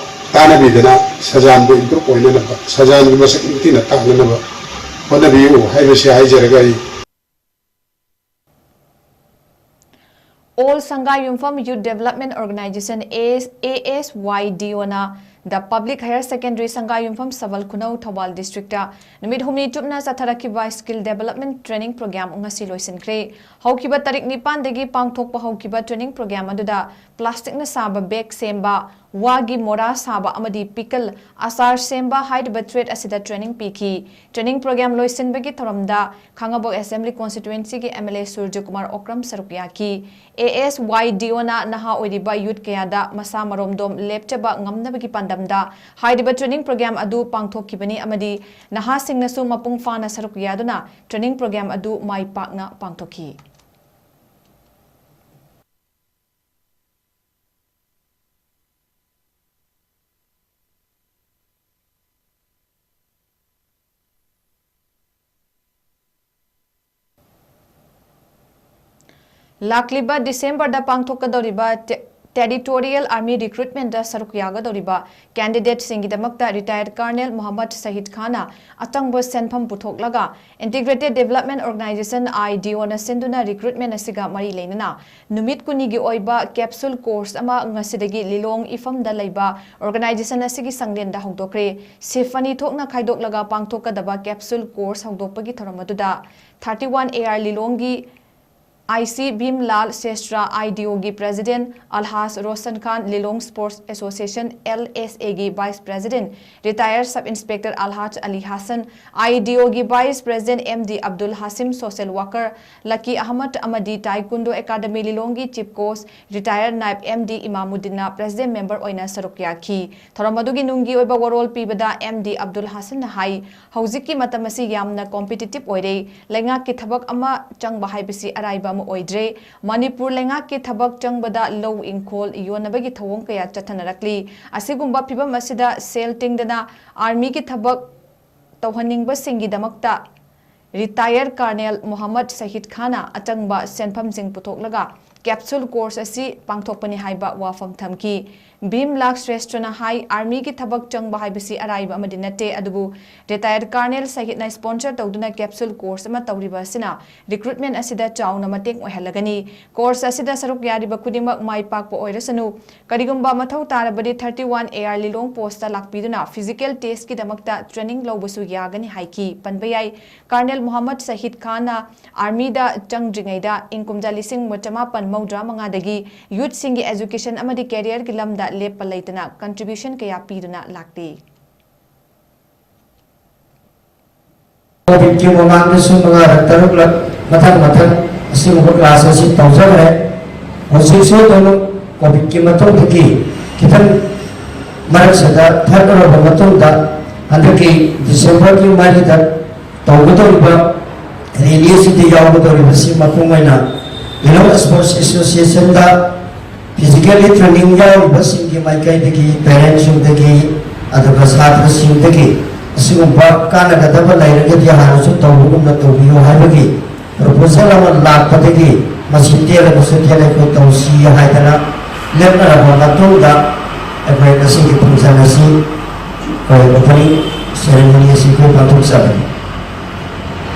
ꯇꯥꯟꯅꯕꯤꯗꯅ ꯁꯖꯥꯟꯕꯨ improve ꯑꯣꯏꯅꯅꯕ, ꯁꯖꯥꯟꯒꯤ ꯃꯁꯛ ꯅꯤꯡꯊꯤꯅ ꯇꯥꯛꯅꯅꯕ ꯍꯣꯠꯅꯕꯤꯌꯨ ꯍꯥꯏꯕꯁꯤ ꯍꯥꯏꯖꯔꯒ ꯑꯩ All Sangai Yumfam Youth Development Organization, A S Y D O ꯅ The Public Higher Secondary, ꯁꯪꯒꯥꯏꯌꯨꯝꯐꯝ ꯁꯕꯜ ꯈꯨꯅꯧ, Thoubal district ꯇ ꯅꯨꯃꯤꯠ ꯍꯨꯝꯅꯤ ꯆꯨꯞꯅ ꯆꯠꯊꯔꯛꯈꯤꯕ Skill Development Training Program ꯉꯁꯤ ꯂꯣꯏꯁꯤꯟꯈ꯭ꯔꯦ꯫ ꯍꯧꯈꯤꯕ ꯇꯥꯔꯤꯛ ꯅꯤꯄꯥꯟꯗꯒꯤ ꯄꯥꯡꯊꯣꯛꯄ ꯍꯧꯈꯤꯕ training program ꯑꯗꯨꯗ plastic ꯅ ꯁꯥꯕ bag ꯁꯦꯝꯕ, ꯋꯥꯒꯤ ꯃꯣꯔꯥ ꯁꯥꯕ ꯑꯃꯗꯤ pickle, ꯑꯆꯥꯔ ꯁꯦꯝꯕ ꯍꯥꯏꯔꯤꯕ trade ꯑꯁꯤꯗ training ꯄꯤꯈꯤ꯫ Training program ꯂꯣꯏꯁꯤꯟꯕꯒꯤ ꯊꯧꯔꯝꯗ ꯈꯥꯉꯕꯣꯛ Assembly Constituency ꯒꯤ M L A ꯁꯨꯔꯖꯀꯨꯃꯥꯔ ꯑꯣꯀ꯭ꯔꯝ ꯁꯔꯨꯛ ꯌꯥꯈꯤ꯫ A S Y D O ꯅ ꯅꯍꯥ ꯑꯣꯏꯔꯤꯕ youth ꯀꯌꯥꯗ ꯃꯁꯥ ꯃꯔꯣꯝꯗꯣꯝ ꯂꯦꯞꯆꯕ ꯉꯝꯅꯕꯒꯤ ꯄꯥꯟꯗꯝꯗ ꯍꯥꯏꯔꯤꯕ training program ꯑꯗꯨ ꯄꯥꯡꯊꯣꯛꯈꯤꯕꯅꯤ ꯑꯃꯗꯤ ꯅꯍꯥꯁꯤꯡꯅꯁꯨ ꯃꯄꯨꯡ ꯐꯥꯅ ꯁꯔꯨꯛ ꯌꯥꯗꯨꯅ training program ꯑꯗꯨ ꯃꯥꯏ ꯄꯥꯛꯅ ꯄꯥꯡꯊꯣꯛꯈꯤ꯫ ꯂꯥꯛꯂꯤꯕ December ꯗ ꯄꯥꯡꯊꯣꯛꯀꯗꯧꯔꯤꯕ ꯇꯦ-, Territorial Army Recruitment ꯇ ꯁꯔꯨꯛ ꯌꯥꯒꯗꯧꯔꯤꯕ candidate ꯁꯤꯡꯒꯤꯗꯃꯛꯇ Retired Colonel ꯃꯣꯍꯝꯃꯗ ꯁꯍꯤꯗ ꯈꯥꯟꯅ ꯑꯆꯪꯕ ꯁꯦꯟꯐꯝ ꯄꯨꯊꯣꯛꯂꯒ Integrated Development Organization, I D O ꯅ ꯁꯤꯟꯗꯨꯅ recruitment ꯑꯁꯤꯒ ꯃꯔꯤ ꯂꯩꯅꯅ ꯅꯨꯃꯤꯠ ꯀꯨꯟꯅꯤꯒꯤ ꯑꯣꯏꯕ capsule course ꯑꯃ ꯉꯁꯤꯗꯒꯤ ꯂꯤꯂꯣꯡ ꯏꯐꯝꯗ ꯂꯩꯕ organization ꯑꯁꯤꯒꯤ ꯁꯪꯂꯦꯟꯗ ꯍꯧꯗꯣꯛꯈ꯭ꯔꯦ꯫ Shift ꯑꯅꯤ ꯊꯣꯛꯅ ꯈꯥꯏꯗꯣꯛꯂꯒ ꯄꯥꯡꯊꯣꯛꯀꯗꯕ capsule course ꯍꯧꯗꯣꯛꯄꯒꯤ ꯊꯧꯔꯝ ꯑꯗꯨꯗ thirty one A R ꯂꯤꯂꯣꯡꯒꯤ I C ꯚꯤꯝꯂꯥꯜ ꯁꯦꯁꯇ꯭ꯔꯥ, I D O ꯒꯤ President ꯑꯜꯍꯥꯖ Roshan Khan, Lilong Sports Association, L S A ꯒꯤ Vice President Retired Sub Inspector ꯑꯜꯍꯥꯖ Ali Hasan, I D O ꯒꯤ Vice President M D Abdul ꯍꯥꯁꯤꯝ, social worker ꯂꯀꯤ Ahmad ꯑꯃꯗꯤ Taekwondo Academy ꯂꯤꯂꯣꯡꯒꯤ Chief Coach Retired ꯅꯥꯏꯕ M D ꯏꯃꯥꯃꯨꯗꯤꯟꯅ President Member ꯑꯣꯏꯅ ꯁꯔꯨꯛ ꯌꯥꯈꯤ꯫ ꯊꯧꯔꯝ ꯑꯗꯨꯒꯤ ꯅꯨꯡꯒꯤ ꯑꯣꯏꯕ ꯋꯥꯔꯣꯜ ꯄꯤꯕꯗ M D ꯑꯕꯗꯨꯜ ꯍꯥꯁꯟꯅ ꯍꯥꯏ, ꯍꯧꯖꯤꯛꯀꯤ ꯃꯇꯝ ꯑꯁꯤ ꯌꯥꯝꯅ competitive ꯑꯣꯏꯔꯦ꯫ ꯂꯩꯉꯥꯛꯀꯤ ꯊꯕꯛ ꯑꯃ ꯆꯪꯕ ꯍꯥꯏꯕꯁꯤ ꯑꯔꯥꯏꯕ ꯑꯃ ꯑꯣꯏꯗ꯭ꯔꯦ꯫ ꯃꯅꯤꯄꯨꯔ ꯂꯩꯉꯥꯛꯀꯤ ꯊꯕꯛ ꯆꯪꯕꯗ ꯂꯧ ꯏꯪꯈꯣꯜ ꯌꯣꯟꯅꯕꯒꯤ ꯊꯧꯑꯣꯡ ꯀꯌꯥ ꯆꯠꯊꯅꯔꯛꯂꯤ꯫ ꯑꯁꯤꯒꯨꯝꯕ ꯐꯤꯚꯝ ꯑꯁꯤꯗ ꯁꯦꯜ ꯇꯤꯡꯗꯅ army ꯒꯤ ꯊꯕꯛ ꯇꯧꯍꯟꯅꯤꯡꯕꯁꯤꯡꯒꯤꯗꯃꯛꯇ Retired Colonel ꯃꯣꯍꯝꯃꯗ ꯁꯍꯤꯗ ꯈꯥꯟꯅ ꯑꯆꯪꯕ ꯁꯦꯟꯐꯝꯁꯤꯡ ꯄꯨꯊꯣꯛꯂꯒ ꯀꯦꯞꯁꯨꯜ ꯀꯣꯔꯁ ꯑꯁꯤ ꯄꯥꯡꯊꯣꯛꯄꯅꯤ ꯍꯥꯏꯕ ꯋꯥꯐꯝ ꯊꯝꯈꯤ꯫ ꯚꯤꯝ ꯂꯥꯜ ꯁ꯭ꯔꯦꯁꯊꯅ ꯍꯥꯏ, ꯑꯥꯔꯃꯤꯒꯤ ꯊꯕꯛ ꯆꯪꯕ ꯍꯥꯏꯕꯁꯤ ꯑꯔꯥꯏꯕ ꯑꯃꯗꯤ ꯅꯠꯇꯦ, ꯑꯗꯨꯕꯨ ꯔꯤꯇꯥꯌꯔꯗ ꯀꯔꯅꯦꯜ ꯁꯍꯤꯗꯅ ꯁ꯭ꯄꯣꯟꯁꯔ ꯇꯧꯗꯨꯅ ꯀꯦꯞꯁꯨꯜ ꯀꯣꯔꯁ ꯑꯃ ꯇꯧꯔꯤꯕ ꯑꯁꯤꯅ ꯔꯤꯀ꯭ꯔꯨꯠꯃꯦꯟ ꯑꯁꯤꯗ ꯆꯥꯎꯅ ꯃꯇꯦꯡ ꯑꯣꯏꯍꯜꯂꯒꯅꯤ꯫ ꯀꯣꯔꯁ ꯑꯁꯤꯗ ꯁꯔꯨꯛ ꯌꯥꯔꯤꯕ ꯈꯨꯗꯤꯡꯃꯛ ꯃꯥꯏ ꯄꯥꯛꯄ ꯑꯣꯏꯔꯁꯅꯨ꯫ ꯀꯔꯤꯒꯨꯝꯕ ꯃꯊꯧ ꯇꯥꯔꯕꯗꯤ thirty one A R Leilong post ꯂꯥꯛꯄꯤꯗꯨꯅ ꯐꯤꯖꯤꯀꯦꯜ ꯇꯦꯁꯀꯤꯗꯃꯛꯇ ꯇ꯭ꯔꯦꯅꯤꯡ ꯂꯧꯕꯁꯨ ꯌꯥꯒꯅꯤ ꯍꯥꯏꯈꯤ꯫ ꯄꯟꯕ ꯌꯥꯏ, ꯀꯔꯅꯦꯜ ꯃꯨꯍꯝꯃꯗ ꯁꯍꯤꯗ ꯈꯥꯟꯅ ꯑꯥꯔꯃꯤꯗ ꯆꯪꯗ꯭ꯔꯤꯉꯩꯗ ꯏꯪ ꯀꯨꯝꯖꯥ ꯂꯤꯁꯤꯡ ꯆꯃꯥꯄꯟ ꯃꯧꯗ꯭ꯔꯥ ꯃꯉꯥꯗꯒꯤ ꯌꯨꯠꯁꯤꯡꯒꯤ ꯑꯦꯖꯨꯀꯦꯁꯟ ꯑꯃꯗꯤ ꯀꯦꯔꯤꯌꯔꯒꯤ ꯂꯝꯗ ꯂꯦꯞꯄ ꯂꯩꯇꯅ ꯀꯟꯇ꯭ꯔꯤꯕ꯭ꯌꯨꯁꯟ ꯀꯌꯥ ꯄꯤꯗꯨꯅ ꯂꯥꯛꯂꯤ꯫ ꯀꯣꯚꯤꯗꯀꯤ ꯃꯃꯥꯡꯗꯁꯨ ꯃꯉꯥꯔꯛ ꯇꯔꯨꯛꯂꯛ ꯃꯊꯪ ꯃꯊꯪ ꯑꯁꯤꯒꯨꯝꯕ ꯀ꯭ꯂꯥꯁ ꯑꯁꯤ ꯇꯧꯖꯈ꯭ꯔꯦ꯫ ꯍꯧꯖꯤꯛꯁꯨ ꯑꯗꯨꯝ ꯀꯣꯚꯤꯗꯀꯤ ꯃꯇꯨꯡꯗꯒꯤ ꯈꯤꯇꯪ ꯃꯔꯛꯁꯤꯗ ꯊꯠꯂꯨꯔꯕ ꯃꯇꯨꯡꯗ ꯍꯟꯗꯛꯀꯤ ꯗꯤꯁꯦꯝꯕꯔꯒꯤ ꯃꯔꯤꯗ ꯇꯧꯒꯗꯧꯔꯤꯕ ꯔꯦꯂꯤ ꯑꯁꯤꯗ ꯌꯥꯎꯒꯗꯧꯔꯤꯕꯁꯤ ꯃꯄꯨꯡ ꯑꯣꯏꯅ ꯂꯤꯂꯣꯡ ꯁ꯭ꯄꯣꯔꯠꯁ ꯑꯦꯁꯣꯁꯤꯌꯦꯁꯟꯗ ꯐꯤꯖꯤꯀꯦꯜꯂꯤ ꯇ꯭ꯔꯦꯅꯤꯡ ꯌꯥꯎꯔꯤꯕꯁꯤꯡꯒꯤ ꯃꯥꯏꯀꯩꯗꯒꯤ, ꯄꯦꯔꯦꯟꯁꯁꯤꯡꯗꯒꯤ, ꯑꯗꯨꯒ ꯁꯥꯇ꯭ꯔꯁꯤꯡꯗꯒꯤ ꯑꯁꯤꯒꯨꯝꯕ ꯀꯥꯟꯅꯒꯗꯕ ꯂꯩꯔꯒꯗꯤ ꯍꯥꯟꯅꯁꯨ ꯇꯧꯕꯒꯨꯝꯅ ꯇꯧꯕꯤꯌꯨ ꯍꯥꯏꯕꯒꯤ ꯄ꯭ꯔꯣꯄꯣꯖꯦꯜ ꯑꯃ ꯂꯥꯛꯄꯗꯒꯤ ꯃꯁꯤ ꯇꯦꯜꯂꯕꯁꯨ ꯇꯦꯜꯂ ꯑꯩꯈꯣꯏ ꯇꯧꯁꯤ ꯍꯥꯏꯗꯅ ꯂꯦꯞꯅꯔꯕ ꯃꯇꯨꯡꯗ ꯑꯩꯈꯣꯏ ꯉꯁꯤꯒꯤ ꯐꯪꯁꯟ ꯑꯁꯤ ꯑꯩꯈꯣꯏ ꯑꯣꯄꯅꯤꯡ ꯁꯦꯔꯦꯃꯣꯅꯤ ꯑꯁꯤ ꯑꯩꯈꯣꯏ ꯄꯥꯡꯊꯣꯛꯆꯕꯅꯤ꯫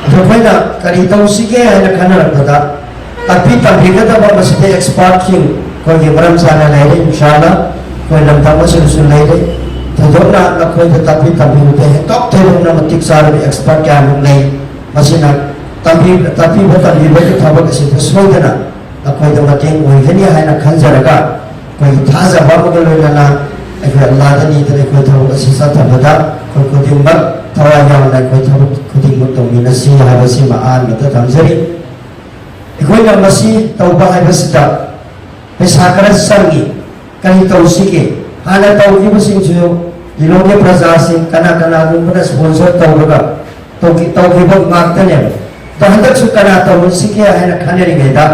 ꯑꯗꯣ ꯑꯩꯈꯣꯏꯅ ꯀꯔꯤ ꯇꯧꯁꯤꯒꯦ ꯍꯥꯏꯅ ꯈꯟꯅꯔꯛꯄꯗ ꯇꯥꯛꯄꯤ ꯇꯝꯕꯤꯒꯗꯕ ꯃꯁꯤꯗ ꯑꯦꯛꯁꯄꯥꯔꯠꯁꯤꯡ ꯑꯩꯈꯣꯏꯒꯤ ꯃꯔꯝ ꯆꯥꯅ ꯂꯩꯔꯦ, ꯏꯟꯁꯥꯜꯂꯥ ꯑꯩꯈꯣꯏ ꯂꯝꯗꯝ ꯑꯁꯤꯗꯁꯨ ꯂꯩꯔꯦ꯫ ꯊꯣꯏꯗꯣꯛꯅ ꯃꯈꯣꯏꯗ ꯇꯥꯛꯄꯤ ꯇꯝꯕꯤꯕꯗ ꯍꯦꯟꯗꯣꯛ ꯊꯣꯏꯗꯣꯛꯅ ꯃꯇꯤꯛ ꯆꯥꯔꯕ ꯑꯦꯛꯁꯄꯥꯔꯠ ꯀꯌꯥꯃꯨꯛ ꯂꯩ꯫ ꯃꯁꯤꯅ ꯇꯝꯕꯤ-, ꯇꯥꯛꯄꯤꯕ ꯇꯝꯕꯤꯕꯒꯤ ꯊꯕꯛ ꯑꯁꯤꯗ ꯁꯣꯏꯗꯅ ꯃꯈꯣꯏꯗ ꯃꯇꯦꯡ ꯑꯣꯏꯒꯅꯤ ꯍꯥꯏꯅ ꯈꯟꯖꯔꯒ ꯑꯩꯈꯣꯏꯒꯤ ꯊꯥꯖꯕ ꯑꯃꯒ ꯂꯣꯏꯅꯅ ꯑꯩꯈꯣꯏ ꯑꯜꯂꯥꯗ ꯅꯤꯗꯅ ꯑꯩꯈꯣꯏ ꯊꯕꯛ ꯑꯁꯤ ꯆꯠꯊꯕꯗ ꯑꯩꯈꯣꯏ ꯈꯨꯗꯤꯡꯃꯛ ꯊꯋꯥꯏ ꯌꯥꯎꯅ ꯑꯩꯈꯣꯏ ꯊꯕꯛ ꯈꯨꯗꯤꯡꯃꯛ ꯇꯧꯃꯤꯟꯅꯁꯤ ꯍꯥꯏꯕꯁꯤꯃ ꯑꯍꯥꯟꯕꯗ ꯊꯝꯖꯔꯤ꯫ ꯑꯩꯈꯣꯏꯅ ꯃꯁꯤ ꯇꯧꯕ ꯍꯥꯏꯕꯁꯤꯗ ꯄꯩꯁꯥ ꯈꯔ ꯆꯪꯏ꯫ ꯀꯔꯤ ꯇꯧꯁꯤꯒꯦ? ꯍꯥꯟꯅ ꯇꯧꯈꯤꯕꯁꯤꯡꯁꯨ ꯂꯤꯂꯣꯡꯒꯤ ꯄ꯭ꯔꯖꯥꯁꯤꯡ ꯀꯅꯥ ꯀꯅꯥꯒꯨꯝꯕꯅ ꯁ꯭ꯄꯣꯟꯁꯔ ꯇꯧꯔꯒ ꯇꯧꯈꯤ-, ꯇꯧꯈꯤꯕ ꯉꯥꯛꯇꯅꯦꯕ꯫ ꯑꯗꯣ ꯍꯟꯗꯛꯁꯨ ꯀꯅꯥ ꯇꯧꯔꯁꯤꯒꯦ ꯍꯥꯏꯅ ꯈꯟꯅꯔꯤꯉꯩꯗ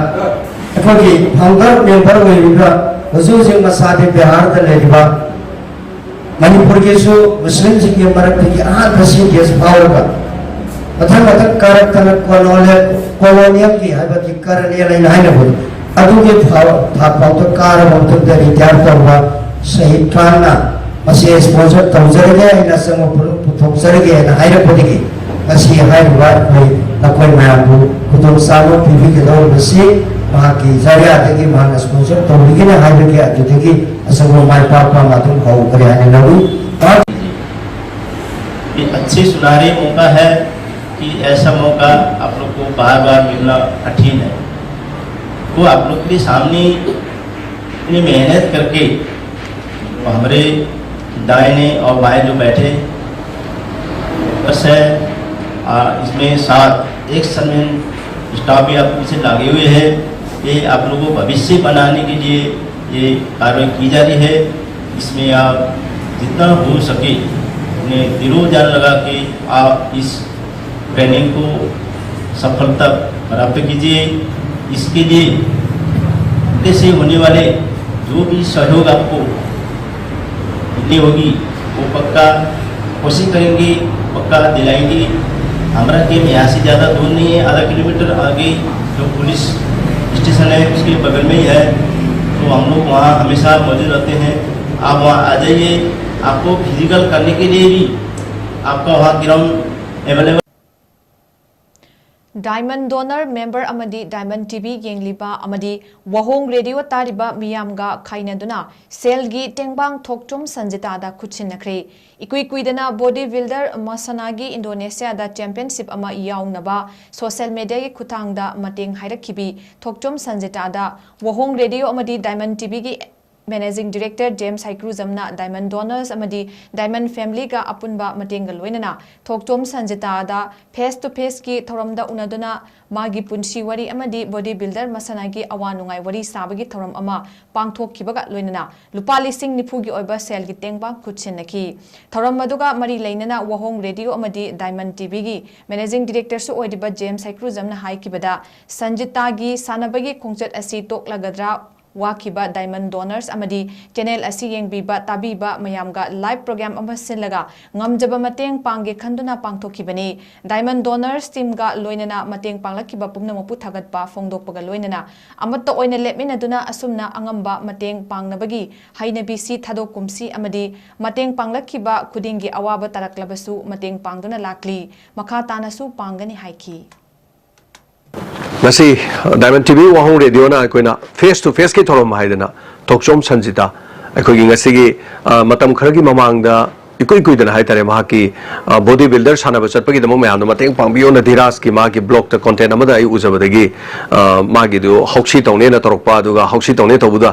ꯑꯩꯈꯣꯏꯒꯤ ꯐꯥꯎꯟꯗꯔ ꯃꯦꯝꯕꯔ ꯑꯣꯏꯔꯤꯕ ꯍꯧꯖꯤꯛ ꯍꯧꯖꯤꯛ ꯃꯁꯥꯗꯤ ꯕꯤꯍꯥꯔꯗ ꯂꯩꯔꯤꯕ ꯃꯅꯤꯄꯨꯔꯒꯤꯁꯨ ꯃꯨꯁꯂꯤꯝꯁꯤꯡꯒꯤ ꯃꯔꯛꯇꯒꯤ ꯑꯍꯥꯟꯕ ꯁꯤ ꯗꯤ ꯑꯦꯁ ꯐꯥꯎꯔꯒ ꯃꯊꯪ ꯃꯊꯪ ꯀꯥꯔꯛꯇꯅ ꯀꯣꯂꯣꯅꯤꯌꯦꯜ, ꯀꯣꯂꯣꯅꯤꯌꯦꯜꯒꯤ ꯍꯥꯏꯕꯗꯤ ꯀꯔꯅꯦꯜ ꯑꯩꯅ ꯍꯥꯏꯅꯕꯗꯣ ꯑꯗꯨꯒꯤ ꯊꯥꯛ ꯐꯥꯎꯗ ꯀꯥꯔꯕ ꯃꯇꯨꯡꯗ ꯔꯤꯇꯥꯌꯔ ꯇꯧꯕ ꯁꯍꯤꯗ ꯈꯥꯟꯅ ꯃꯁꯤ ꯁ꯭ꯄꯣꯟꯁꯔ ꯇꯧꯖꯔꯒꯦ, ꯑꯩꯅ ꯑꯆꯪꯕ ꯄꯣꯠꯂꯨꯝ ꯄꯨꯊꯣꯛꯆꯔꯒꯦꯅ ꯍꯥꯏꯔꯛꯄꯗꯒꯤ ꯉꯁꯤ ꯍꯥꯏꯔꯤꯕ ꯑꯩꯈꯣꯏ ꯅꯈꯣꯏ ꯃꯌꯥꯝꯕꯨ ꯈꯨꯗꯣꯡꯆꯥꯕ ꯄꯤꯕꯤꯒꯗꯧꯔꯤꯕꯁꯤ ꯃꯍꯥꯛꯀꯤ ꯖꯥꯔꯤꯌꯥꯗꯒꯤ ꯃꯍꯥꯛꯅ ꯁ꯭ꯄꯣꯟꯁꯔ ꯇꯧꯕꯤꯒꯅꯤ ꯍꯥꯏꯕꯒꯤ ꯑꯗꯨꯗꯒꯤ ꯑꯆꯧꯕ ꯃꯥꯏ ꯄꯥꯛꯄ ꯑꯃ ꯑꯗꯨꯝ ꯍꯧꯈ꯭ꯔꯦ ꯍꯥꯏꯅ ꯂꯧꯏ꯫ ꯃꯍꯥꯛ ये अच्छे सुनहरे मौका है कि ऐसा मौका आप लोग को बार बार मिलना कठिन है। तो आप लोग के सामने इतनी मेहनत करके हमारे दाहिने और बाएं जो बैठे बस है, आ, इसमें साथ एक समय स्टाफ भी आप पीछे लगे हुए हैं। ये आप लोगों को भविष्य बनाने के लिए ये कार्रवाई की जा रही है। इसमें आप जितना हो सके अपने दिलो जान लगा के आप इस ट्रेनिंग को सफलता प्राप्त कीजिए। इसके लिए से होने वाले जो भी सहयोग आपको मिलनी होगी, वो पक्का कोशिश करेंगे, पक्का दिलाएंगे। हमारा कैंप यहाँ से ज़्यादा दूर नहीं है, आधा किलोमीटर आगे जो पुलिस स्टेशन है उसके बगल में ही है। तो हम लोग वहाँ हमेशा मौजूद रहते हैं। आप वहाँ आ जाइए। आपको फिजिकल करने के लिए भी आपका वहाँ ground available. Diamond Donor member ꯑꯃꯗꯤ Diamond TV ꯌꯦꯡꯂꯤꯕ ꯑꯃꯗꯤ ꯋꯥꯍꯣꯡ ꯔꯦꯗꯤꯑꯣ ꯇꯥꯔꯤꯕ ꯃꯤꯌꯥꯝꯒ ꯈꯥꯏꯅꯗꯨꯅ ꯁꯦꯜꯒꯤ ꯇꯦꯡꯕꯥꯡ ꯊꯣꯛꯆꯣꯝ ꯁꯟꯖꯤꯇꯥꯗ ꯈꯨꯠꯁꯤꯟꯅꯈ꯭ꯔꯦ꯫ ꯏꯀꯨꯏ ꯀꯨꯏꯗꯅ ꯕꯣꯗꯤ ꯕꯤꯜꯗꯔ ꯃꯁꯥꯟꯅꯒꯤ ꯏꯟꯗꯣꯅꯦꯁꯤꯌꯥꯗ ꯆꯦꯝꯄꯤꯌꯟꯁꯤꯞ ꯑꯃ ꯌꯥꯎꯅꯕ ꯁꯣꯁꯦꯜ ꯃꯦꯗꯤꯌꯥꯒꯤ ꯈꯨꯠꯊꯥꯡꯗ ꯃꯇꯦꯡ ꯍꯥꯏꯔꯛꯈꯤꯕꯤ ꯊꯣꯛꯆꯣꯝ ꯁꯟꯖꯤꯇꯥꯗ ꯋꯥꯍꯣꯡ ꯔꯦꯗꯤꯑꯣ ꯑꯃꯗꯤ Diamond TVꯒꯤ Managing Director James Haikrujamꯅ Diamond Donors ꯑꯃꯗꯤ Diamond Familyꯒ ꯑꯄꯨꯟꯕ ꯃꯇꯦꯡꯒ ꯂꯣꯏꯅꯅ ꯊꯣꯛꯆꯣꯝ ꯁꯟꯖꯤꯇꯥꯗ face to faceꯀꯤ ꯊꯧꯔꯝꯗ ꯎꯅꯗꯨꯅ ꯃꯥꯒꯤ ꯄꯨꯟꯁꯤ ꯋꯥꯔꯤ ꯑꯃꯗꯤ ꯕꯣꯗꯤ ꯕꯤꯜꯗꯔ ꯃꯁꯥꯟꯅꯒꯤ ꯑꯋꯥ ꯅꯨꯡꯉꯥꯏ ꯋꯥꯔꯤ ꯁꯥꯕꯒꯤ ꯊꯧꯔꯝ ꯑꯃ ꯄꯥꯡꯊꯣꯛꯈꯤꯕꯒ ꯂꯣꯏꯅꯅ ꯂꯨꯄꯥ ꯂꯤꯁꯤꯡ ꯅꯤꯐꯨꯒꯤ ꯑꯣꯏꯕ ꯁꯦꯜꯒꯤ ꯇꯦꯡꯕꯥꯡ ꯈꯨꯠꯁꯤꯟꯅꯈꯤ꯫ ꯊꯧꯔꯝ ꯑꯗꯨꯒ ꯃꯔꯤ ꯂꯩꯅꯅ ꯋꯥꯍꯣꯡ ꯔꯦꯗꯤꯑꯣ ꯑꯃꯗꯤ Diamond TVꯒꯤ Managing Directorꯁꯨ ꯑꯣꯏꯔꯤꯕ James Haikrujamꯅ ꯍꯥꯏꯈꯤꯕꯗ, ꯁꯟꯖꯤꯇꯥꯒꯤ ꯁꯥꯟꯅꯕꯒꯤ ꯈꯣꯡꯆꯠ ꯑꯁꯤ ꯇꯣꯛꯂꯒꯗ꯭ꯔꯥ ꯋꯥꯈꯤꯕ diamond donors ꯑꯃꯗꯤ channel ꯑꯁꯤ ꯌꯦꯡꯕꯤꯕ ꯇꯥꯕꯤꯕ ꯃꯌꯥꯝꯒ live program ꯑꯃ ꯁꯤꯜꯂꯒ ꯉꯝꯖꯕ ꯃꯇꯦꯡ ꯄꯥꯡꯒꯦ ꯈꯟꯗꯨꯅ ꯄꯥꯡꯊꯣꯛꯈꯤꯕꯅꯤ꯫ Diamond donors teamꯒ ꯂꯣꯏꯅꯅ ꯃꯇꯦꯡ ꯄꯥꯡꯂꯛꯈꯤꯕ ꯄꯨꯝꯅꯃꯛꯄꯨ ꯊꯥꯒꯠꯄ ꯐꯣꯡꯗꯣꯛꯄꯒ ꯂꯣꯏꯅꯅ ꯑꯃꯠꯇ ꯑꯣꯏꯅ ꯂꯦꯞꯃꯤꯟꯅꯗꯨꯅ ꯑꯁꯨꯝꯅ ꯑꯉꯝꯕ ꯃꯇꯦꯡ ꯄꯥꯡꯅꯕꯒꯤ ꯍꯩꯅꯕꯤꯁꯤ ꯊꯥꯗꯣꯛꯀꯨꯝꯁꯤ ꯑꯃꯗꯤ ꯃꯇꯦꯡ ꯄꯥꯡꯂꯛꯈꯤꯕ ꯈꯨꯗꯤꯡꯒꯤ ꯑꯋꯥꯕ ꯇꯥꯔꯛꯂꯕꯁꯨ ꯃꯇꯦꯡ ꯄꯥꯡꯗꯨꯅ ꯂꯥꯛꯂꯤ꯫ ꯃꯈꯥ ꯇꯥꯅꯁꯨ ꯄꯥꯡꯒꯅꯤ ꯍꯥꯏꯈꯤ꯫ ꯉꯁꯤ Diamond T V ꯋꯥꯍꯣꯡ ꯔꯦꯗꯤꯑꯣꯅ ꯑꯩꯈꯣꯏꯅ face to faceꯀꯤ ꯊꯧꯔꯝ ꯍꯥꯏꯗꯅ ꯊꯣꯛꯆꯣꯝ ꯁꯟꯖꯤꯇꯥ ꯑꯩꯈꯣꯏꯒꯤ ꯉꯁꯤꯒꯤ ꯑ, ꯃꯇꯝ ꯈꯔꯒꯤ ꯃꯃꯥꯡꯗ ꯏꯀꯨꯏ ꯀꯨꯏꯗꯅ ꯍꯥꯏꯇꯥꯔꯦ ꯃꯍꯥꯛꯀꯤ body builder ꯁꯥꯟꯅꯕ ꯆꯠꯄꯒꯤꯗꯃꯛ ꯃꯌꯥꯝꯅ ꯃꯇꯦꯡ ꯄꯥꯡꯕꯤꯌꯣꯅ ꯙꯤꯔꯥꯖꯀꯤ ꯃꯥꯒꯤ blogꯇ content ꯑꯃꯗ ꯑꯩ ꯎꯖꯕꯗꯒꯤ ꯑ, ꯃꯥꯒꯤꯗꯨ ꯍꯧꯁꯤ ꯇꯧꯅꯦꯅ ꯇꯧꯔꯛꯄ ꯑꯗꯨꯒ ꯍꯧꯁꯤ ꯇꯧꯅꯦ ꯇꯧꯕꯗ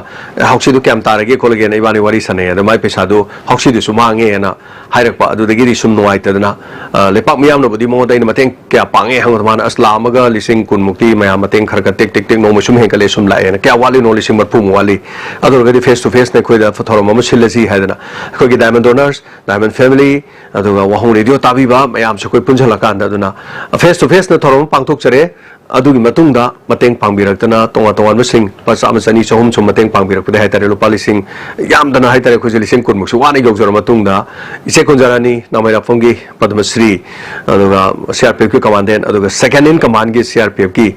ꯍꯧꯁꯤꯗꯨ ꯀꯌꯥꯝ ꯇꯥꯔꯒꯦ ꯈꯣꯠꯂꯒꯦꯅ ꯏꯕꯥꯅꯤ ꯋꯥꯔꯤ ꯁꯥꯟꯅꯩ ꯑꯗꯣ ꯃꯥꯏ ꯄꯩꯁꯥꯗꯨ ꯍꯧꯁꯤꯗꯨꯁꯨ ꯃꯥꯡꯉꯦꯅ ꯍꯥꯏꯔꯛꯄ ꯑꯗꯨꯗꯒꯤꯗꯤ ꯁꯨꯝ ꯅꯨꯡꯉꯥꯏꯇꯗꯅ ꯑ, ꯂꯩꯄꯥꯛ ꯃꯤꯌꯥꯝꯅꯕꯨꯗꯤ ꯃꯉꯣꯟꯗ ꯑꯩꯅ ꯃꯇꯦꯡ ꯀꯌꯥ ꯄꯥꯡꯉꯦ ꯍꯪꯕꯗ ꯃꯥꯅ ꯑꯁ ꯂꯥꯛ ꯑꯃꯒ ꯂꯤꯁꯤꯡ ꯀꯨꯟꯃꯨꯛꯇꯤ ꯃꯌꯥꯝ ꯃꯇꯦꯡ ꯈꯔ ꯈꯔ ꯇꯦꯛ ꯇꯦꯛ ꯇꯦꯛ ꯅꯣꯡꯃ ꯁꯨꯝ ꯍꯦꯟꯒꯠꯂꯦ ꯁꯨꯝ ꯂꯥꯛꯑꯦꯅ ꯀꯌꯥ ꯋꯥꯠꯂꯤꯅꯣ ꯂꯤꯁꯤꯡ ꯃꯔꯐꯨꯃꯨꯛ ꯋꯥꯠꯂꯤ ꯑꯗꯨ ꯑꯣꯏꯔꯒꯗꯤ face to faceꯅ ꯑꯩꯈꯣꯏꯗ ꯊꯧꯔꯝ ꯑꯃ ꯁꯤꯜꯂꯁꯤ ꯍꯥꯏꯗꯅ ꯑꯩꯈꯣꯏꯒꯤ diamond donors diamond family ꯑꯗꯨꯒ ꯋꯥꯍꯣꯡ ꯔꯦꯗꯤꯑꯣ ꯇꯥꯕꯤꯕ ꯃꯌꯥꯝꯁꯨ ꯑꯩꯈꯣꯏ ꯄꯨꯟꯁꯤꯜꯂꯀꯥꯟꯗ ꯑꯗꯨꯅ face to faceꯅ ꯊꯧꯔꯝ ꯑꯃ ꯄꯥꯡꯊꯣꯛꯆꯔꯦ ꯑꯗꯨꯒꯤ ꯃꯇꯨꯡꯗ ꯃꯇꯦꯡ ꯄꯥꯡꯕꯤꯔꯛꯇꯅ ꯇꯣꯉꯥꯟ ꯇꯣꯉꯥꯟꯕꯁꯤꯡ ꯂꯨꯄꯥ ꯆꯥꯝꯃ ꯆꯅꯤ ꯆꯍꯨꯝ ꯁꯨꯝ ꯃꯇꯦꯡ ꯄꯥꯡꯕꯤꯔꯛꯄꯗ ꯍꯥꯏꯇꯥꯔꯦ ꯂꯨꯄꯥ ꯂꯤꯁꯤꯡ ꯌꯥꯝꯗꯅ ꯍꯥꯏꯇꯥꯔꯦ ꯑꯩꯈꯣꯏꯁꯦ ꯂꯤꯁꯤꯡ ꯀꯨꯟꯃꯨꯛꯁꯨ ꯋꯥꯅ ꯌꯧꯖꯔ ꯃꯇꯨꯡꯗ ꯏꯆꯦ ꯀꯨꯟꯖꯔꯥꯅꯤ ꯅꯥꯃꯩꯔꯥꯛꯐꯝꯒꯤ ꯄꯗꯃꯁ꯭ꯔꯤ ꯑꯗꯨꯒ CRPFꯀꯤ commandant ꯑꯗꯨꯒ second in commandꯀꯤ CRPFꯀꯤ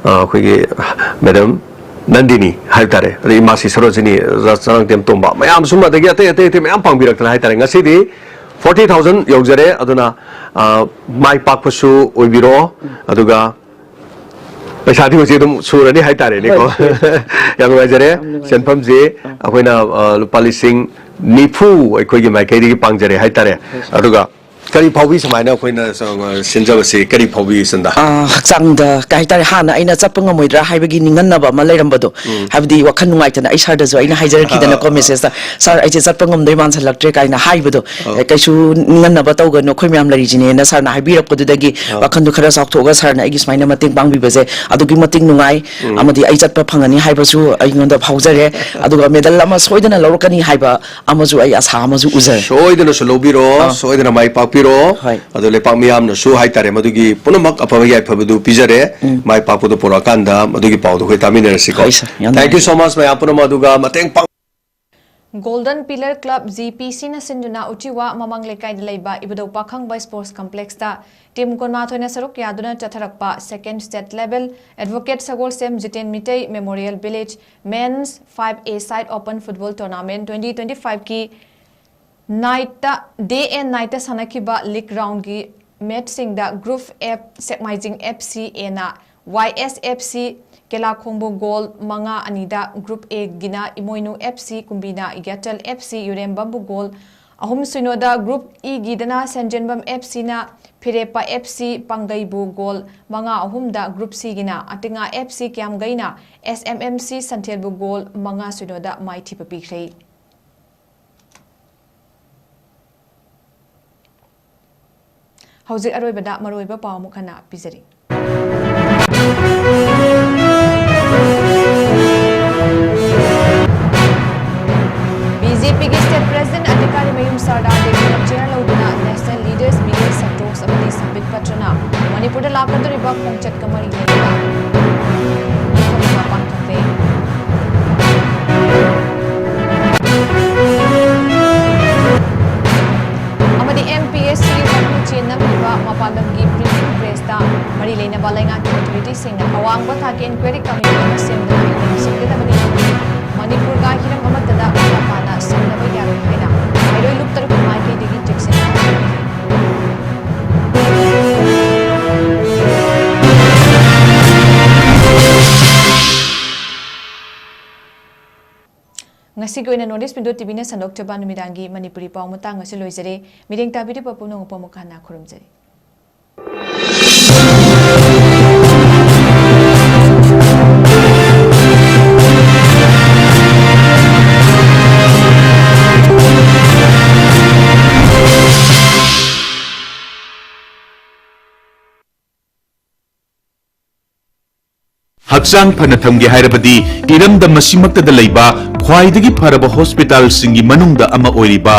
ꯑ, ꯑꯩꯈꯣꯏꯒꯤ madam ꯅꯟꯗꯤꯅꯤ ꯍꯥꯏꯕ ꯇꯥꯔꯦ ꯑꯗꯩ ꯏꯃꯥꯁꯤ ꯁꯔꯣꯖꯤꯅꯤ ꯆꯥꯔꯥꯡꯇꯦꯝ ꯇꯣꯝꯕ ꯃꯌꯥꯝꯁꯨꯝ ꯑꯗꯒꯤ ꯑꯇꯩ ꯑꯇꯩ ꯑꯇꯩ ꯃꯌꯥꯝ ꯄꯥꯡꯕꯤꯔꯛꯇꯅ ꯍꯥꯏꯇꯥꯔꯦ ꯉꯁꯤꯗꯤ forty thousand ꯌꯧꯖꯔꯦ ꯑꯗꯨꯅ ꯑ, ꯃꯥꯏ ꯄꯥꯛꯄꯁꯨ ꯑꯣꯏꯕꯤꯔꯣ ꯑꯗꯨꯒ ꯄꯩꯁꯥꯗꯤ ꯍꯧꯖꯤꯛ ꯑꯗꯨꯝ ꯁꯨꯔꯅꯤ ꯍꯥꯏꯇꯥꯔꯦꯅꯦꯀꯣ ꯌꯥꯝ ꯅꯨꯡꯉꯥꯏꯖꯔꯦ ꯁꯦꯟꯐꯝꯁꯤ ꯑꯩꯈꯣꯏꯅ ꯑ, ꯂꯨꯄꯥ ꯂꯤꯁꯤꯡ ꯅꯤꯐꯨ ꯑꯩꯈꯣꯏꯒꯤ ꯃꯥꯏꯀꯩꯗꯒꯤ ꯄꯥꯡꯖꯔꯦ ꯍꯥꯏꯇꯥꯔꯦ ꯑꯗꯨꯒ ꯀꯔꯤ ꯐꯥꯎꯕꯤ ꯁꯨꯃꯥꯏꯅ ꯑꯩꯈꯣꯏꯅ ꯑ, ꯁꯤꯟꯖꯕꯁꯤ ꯀꯔꯤ ꯐꯥꯎꯕꯤ ꯆꯟꯗ ꯑ, ꯍꯛꯆꯥꯡꯗ ꯀꯩ ꯍꯥꯏꯇꯥꯔꯦ ꯍꯥꯟꯅ ꯑꯩꯅ ꯆꯠꯄ ꯉꯝꯃꯣꯏꯗ꯭ꯔꯥ ꯍꯥꯏꯕꯒꯤ ꯅꯤꯡꯍꯟꯅꯕ ꯑꯃ ꯂꯩꯔꯝꯕꯗꯣ ꯍꯥꯏꯕꯗꯤ ꯋꯥꯈꯜ ꯅꯨꯡꯉꯥꯏꯇꯅ ꯑꯩ ꯁꯥꯔꯗꯁꯨ ꯑꯩꯅ ꯍꯥꯏꯖꯔꯛꯈꯤꯗꯅꯀꯣ messageꯇ ꯁꯥꯔ ꯑꯩꯁꯦ ꯆꯠꯄ ꯉꯝꯗꯣꯏ ꯃꯥꯟꯁꯜꯂꯛꯇ꯭ꯔꯦ ꯀꯥꯏꯅ ꯍꯥꯏꯕꯗꯣ ꯑꯦ, ꯀꯩꯁꯨ ꯅꯤꯡꯍꯟꯅꯕ ꯇꯧꯒꯅꯨ ꯑꯩꯈꯣꯏ ꯃꯌꯥꯝ ꯂꯩꯔꯤꯁꯤꯅꯦꯅ ꯁꯥꯔꯅ ꯍꯥꯏꯕꯤꯔꯛꯄꯗꯨꯗꯒꯤ ꯋꯥꯈꯜꯗꯣ ꯈꯔ ꯆꯥꯎꯊꯣꯛꯑꯒ ꯁꯥꯔꯅ ꯑꯩꯒꯤ ꯁꯨꯃꯥꯏꯅ ꯃꯇꯦꯡ ꯄꯥꯡꯕꯤꯕꯁꯦ ꯑꯗꯨꯛꯀꯤ ꯃꯇꯤꯛ ꯅꯨꯡꯉꯥꯏ ꯑꯃꯗꯤ ꯑꯩ ꯆꯠꯄ ꯐꯪꯉꯅꯤ ꯍꯥꯏꯕꯁꯨ ꯑꯩꯉꯣꯟꯗ ꯐꯥꯎꯖꯔꯦ ꯑꯗꯨꯒ medal ꯑꯃ ꯁꯣꯏꯗꯅ ꯂꯧꯔꯛꯀꯅꯤ ꯍꯥꯏꯕ ꯑꯃꯁꯨ ꯑꯩ ꯑꯁꯥ ꯑꯃꯁꯨ ꯎꯖꯔꯦ꯫ ꯁꯣꯏꯗꯅꯁꯨ ꯂꯧꯕꯤꯔꯣ ꯁꯣꯏꯗꯅ ꯃꯥꯏ ꯄꯥꯛꯄꯤꯔꯣ ꯍꯣꯏ꯫ ꯑꯗꯣ ꯂꯩꯄꯥꯛ ꯃꯤꯌꯥꯝꯅꯁꯨ ꯍꯥꯏꯇꯥꯔꯦ, ꯃꯗꯨꯒꯤ ꯄꯨꯝꯅꯃꯛ ꯑꯐꯕ ꯌꯥꯏꯐꯕꯗꯨ ꯄꯤꯖꯔꯦ꯫ ꯎꯝ꯫ ꯃꯥꯏ ꯄꯥꯛꯄꯗꯨ ꯄꯨꯔꯛꯑꯀꯥꯟꯗ ꯃꯗꯨꯒꯤ ꯄꯥꯎꯗꯨ ꯑꯩꯈꯣꯏ ꯇꯥꯃꯤꯟꯅꯔꯁꯤꯀꯣ꯫ ꯍꯣꯏ, sir꯫ ꯌꯥꯝ Thank you ꯅꯨꯡꯉꯥꯏ꯫ So much, ꯃꯌꯥꯝ ꯄꯨꯝꯅꯃꯛ꯫ ꯑꯗꯨꯒ ꯃꯇꯦꯡ ꯄꯥꯡ- Golden Pillar Club, G P C ꯅ ꯁꯤꯟꯗꯨꯅ ꯎꯆꯤꯋꯥ ꯃꯃꯥꯡ ꯂꯩꯀꯥꯏꯗ ꯂꯩꯕ ꯏꯕꯨꯙꯧ ꯄꯥꯈꯪꯕ Sports Complex ꯇ team ꯀꯨꯟꯃꯥꯊꯣꯏꯅ ꯁꯔꯨꯛ ꯌꯥꯗꯨꯅ ꯆꯠꯊꯔꯛꯄ Second State Level Advocate Sagolsem Jiten Meitei Memorial Village Men's five A Side Open Football Tournament twenty twenty-five ꯀꯤ night ꯇ, day and night ꯇ ꯁꯥꯟꯅꯈꯤꯕ league round ꯀꯤ match ꯁꯤꯡꯗ Group F ꯁꯦꯛꯃꯥꯏꯖꯤꯡ F C A ꯅ Y S F C ꯀꯦꯂꯥꯈꯣꯡꯕꯨ goal ꯃꯉꯥ ꯑꯅꯤꯗ, Group A ꯒꯤꯅ Imoinu F C ꯀꯨꯝꯕꯤꯅ ꯏꯒ꯭ꯌꯥꯇꯜ F C ꯌꯨꯔꯦꯝꯕꯝꯕꯨ goal ꯑꯍꯨꯝ ꯁꯤꯅꯣꯗ, Group E ꯒꯤꯗꯅ ꯁꯟꯖꯦꯟꯕꯝ F C ꯅ ꯐꯤꯔꯦꯞꯄ F C ꯄꯥꯡꯒꯩꯕꯨ goal ꯃꯉꯥ ꯑꯍꯨꯝꯗ, Group C ꯒꯤꯅ ꯑꯇꯤꯉꯥ F C ꯀ꯭ꯌꯥꯝꯒꯩꯅ S M M C ꯁꯟꯊꯦꯜꯕꯨ goal ꯃꯉꯥ ꯁꯤꯅꯣꯗ ꯃꯥꯏꯊꯤꯕ ꯄꯤꯈ꯭ꯔꯦ꯫ ꯍꯧꯖꯤꯛ ꯑꯔꯣꯏꯕꯗ ꯃꯔꯨꯑꯣꯏꯕ ꯄꯥꯎ ꯑꯃꯨꯛ ꯍꯟꯅ ꯄꯤꯖꯔꯤ꯫ B J P ꯒꯤ state president ꯑꯙꯤꯀꯥꯔꯤ ꯃꯌꯨꯝ ꯁꯔꯗꯥ ꯗꯦꯕꯤꯅ chair ꯂꯧꯗꯨꯅ National Leaders Meeting ꯁꯟꯇꯣꯁ ꯑꯃꯗꯤ ꯁꯝꯕꯤꯠ ꯄꯇ꯭ꯔꯅ ꯃꯅꯤꯄꯨꯔꯗ ꯂꯥꯛꯀꯗꯧꯔꯤꯕ ꯈꯣꯡꯆꯠꯀ ꯃꯔꯤ ꯂꯩꯅꯅ ꯃꯤꯐꯝ ꯑꯃ ꯄꯥꯡꯊꯣꯛꯂꯦ꯫ ꯑꯃꯗꯤ M P S C ꯒꯤ ꯃꯄꯨ ꯆꯦ ꯅꯝꯂꯤꯕ ꯃꯄꯥꯟ ꯂꯝꯒꯤ printing press ꯇ ꯃꯔꯤ ꯂꯩꯅꯕ ꯂꯩꯉꯥꯛꯀꯤ authority ꯁꯤꯡꯅ ꯑꯋꯥꯡꯕ ꯊꯥꯛꯀꯤ inquiry committee ꯑꯃ ꯁꯦꯝꯗꯨꯅ ꯌꯦꯡꯁꯤꯟꯒꯗꯕꯅꯤ꯫ ꯃꯅꯤꯄꯨꯔꯒ ꯍꯤꯔꯝ ꯑꯃꯠꯇꯗ ꯃꯄꯥꯟꯅ ꯁꯝꯅꯕ ꯌꯥꯔꯣꯏ ꯍꯥꯏꯅ ꯃꯍꯩꯔꯣꯏ ꯂꯨꯞ ꯇꯔꯨꯛ ꯃꯥꯏꯀꯩꯗꯒꯤ ꯆꯦꯛꯁꯤꯟ ꯊꯝꯂꯤ꯫ ꯉꯁꯤꯒꯤ ꯑꯣꯏꯅ North East Window T V ꯅ ꯁꯟꯗꯣꯛꯆꯕ ꯅꯨꯃꯤꯗꯥꯡꯒꯤ ꯃꯅꯤꯄꯨꯔꯤ ꯄꯥꯎ ꯃꯇꯥꯡ ꯑꯁꯤ ꯂꯣꯏꯖꯔꯦ꯫ ꯃꯤꯠꯌꯦꯡ ꯇꯥꯕꯤꯔꯤꯕ ꯄꯨꯝꯅꯃꯛꯄꯨ ꯑꯃꯨꯛ ꯍꯟꯅ ꯈꯨꯔꯨꯝꯖꯔꯤ꯫ ꯍꯛꯆꯥꯡ ꯐꯅ ꯊꯝꯒꯦ ꯍꯥꯏꯔꯕꯗꯤ ꯏꯔꯝꯗꯝ ꯑꯁꯤꯃꯛꯇꯗ ꯂꯩꯕ ꯈ꯭ꯋꯥꯏꯗꯒꯤ ꯐꯔꯕ ꯍꯣꯁꯄꯤꯇꯥꯜꯁꯤꯡꯒꯤ ꯃꯅꯨꯡꯗ ꯑꯃ ꯑꯣꯏꯔꯤꯕ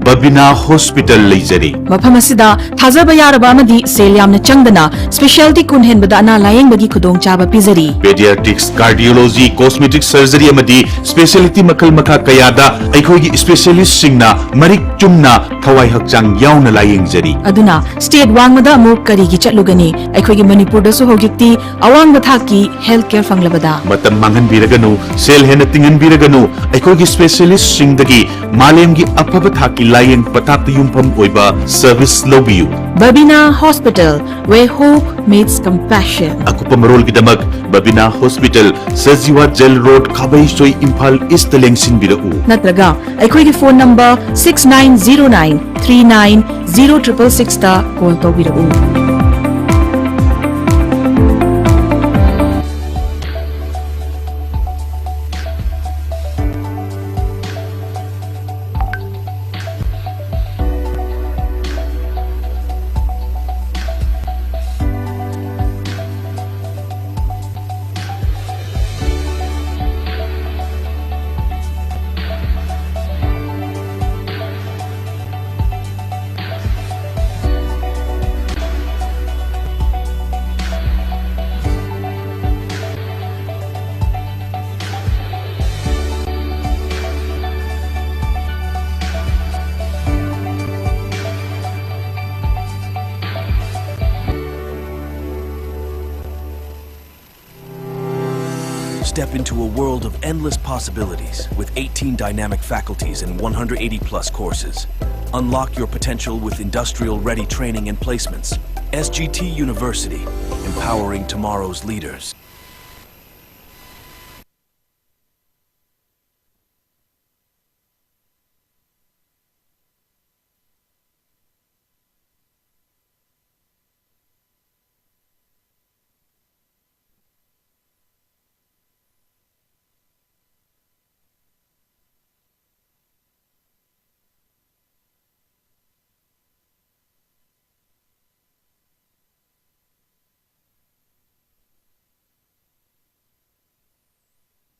ꯕꯕꯤꯅꯥ ꯍꯣꯁꯄꯤꯇꯥꯜ ꯂꯩꯖꯔꯤ꯫ ꯃꯐꯝ ꯑꯁꯤꯗ ꯊꯥꯖꯕ ꯌꯥꯔꯕ ꯑꯃꯗꯤ ꯁꯦꯜ ꯌꯥꯝꯅ ꯆꯪꯗꯅ specialty ꯀꯨꯟ ꯍꯦꯟꯕꯗ ꯑꯅꯥ ꯂꯥꯌꯦꯡꯕꯒꯤ ꯈꯨꯗꯣꯡꯆꯥꯕ ꯄꯤꯖꯔꯤ꯫ Pediatrics, cardiology, cosmetic surgery ꯑꯃꯗꯤ specialty ꯃꯈꯜ ꯃꯈꯥ ꯀꯌꯥꯗ ꯑꯩꯈꯣꯏꯒꯤ specialistꯁꯤꯡꯅ ꯃꯔꯤꯛ ꯆꯨꯝꯅ ꯊꯋꯥꯏ ꯍꯛꯆꯥꯡ ꯌꯥꯎꯅ ꯂꯥꯌꯦꯡꯖꯔꯤ꯫ ꯑꯗꯨꯅ state ꯋꯥꯡꯃꯗ ꯑꯃꯨꯛ ꯀꯔꯤꯒꯤ ꯆꯠꯂꯨꯒꯅꯤ? ꯑꯩꯈꯣꯏꯒꯤ ꯃꯅꯤꯄꯨꯔꯗꯁꯨ ꯍꯧꯖꯤꯛꯇꯤ ꯑꯋꯥꯡꯕ ꯊꯥꯛꯀꯤ health care ꯐꯪꯂꯕꯗ꯫ ꯃꯇꯝ ꯃꯥꯡꯍꯟꯕꯤꯔꯒꯅꯨ, ꯁꯦꯜ ꯍꯦꯟꯅ ꯇꯤꯡꯍꯟꯕꯤꯔꯒꯅꯨ, ꯑꯩꯈꯣꯏꯒꯤ specialistꯁꯤꯡꯗꯒꯤ ꯃꯥꯂꯦꯝꯒꯤ ꯑꯐꯕ ꯊꯥꯛꯀꯤ ꯂꯥꯌꯦꯡ ꯄꯊꯥꯞꯇ ꯌꯨꯝꯐꯝ ꯑꯣꯏꯕ service ꯂꯧꯕꯤꯌꯨ꯫ Babina Hospital, where hope meets compassion. ꯑꯀꯨꯞꯄ ꯃꯔꯣꯜꯒꯤꯗꯃꯛ Babina hospital, Sajiwa jail road, Khabeisoi, Imphal east ꯂꯦꯡꯁꯤꯟꯕꯤꯔꯛꯎ꯫ ꯅꯠꯇ꯭ꯔꯒ ꯑꯩꯈꯣꯏꯒꯤ phone number six nine zero nine three nine zero triple sixꯇ call ꯇꯧꯕꯤꯔꯛꯎ꯫ Step into a world of endless possibilities with eighteen dynamic faculties and one hundred eighty plus courses. Unlock your potential with industrial ready training and placements. S G T University, empowering tomorrow's leaders.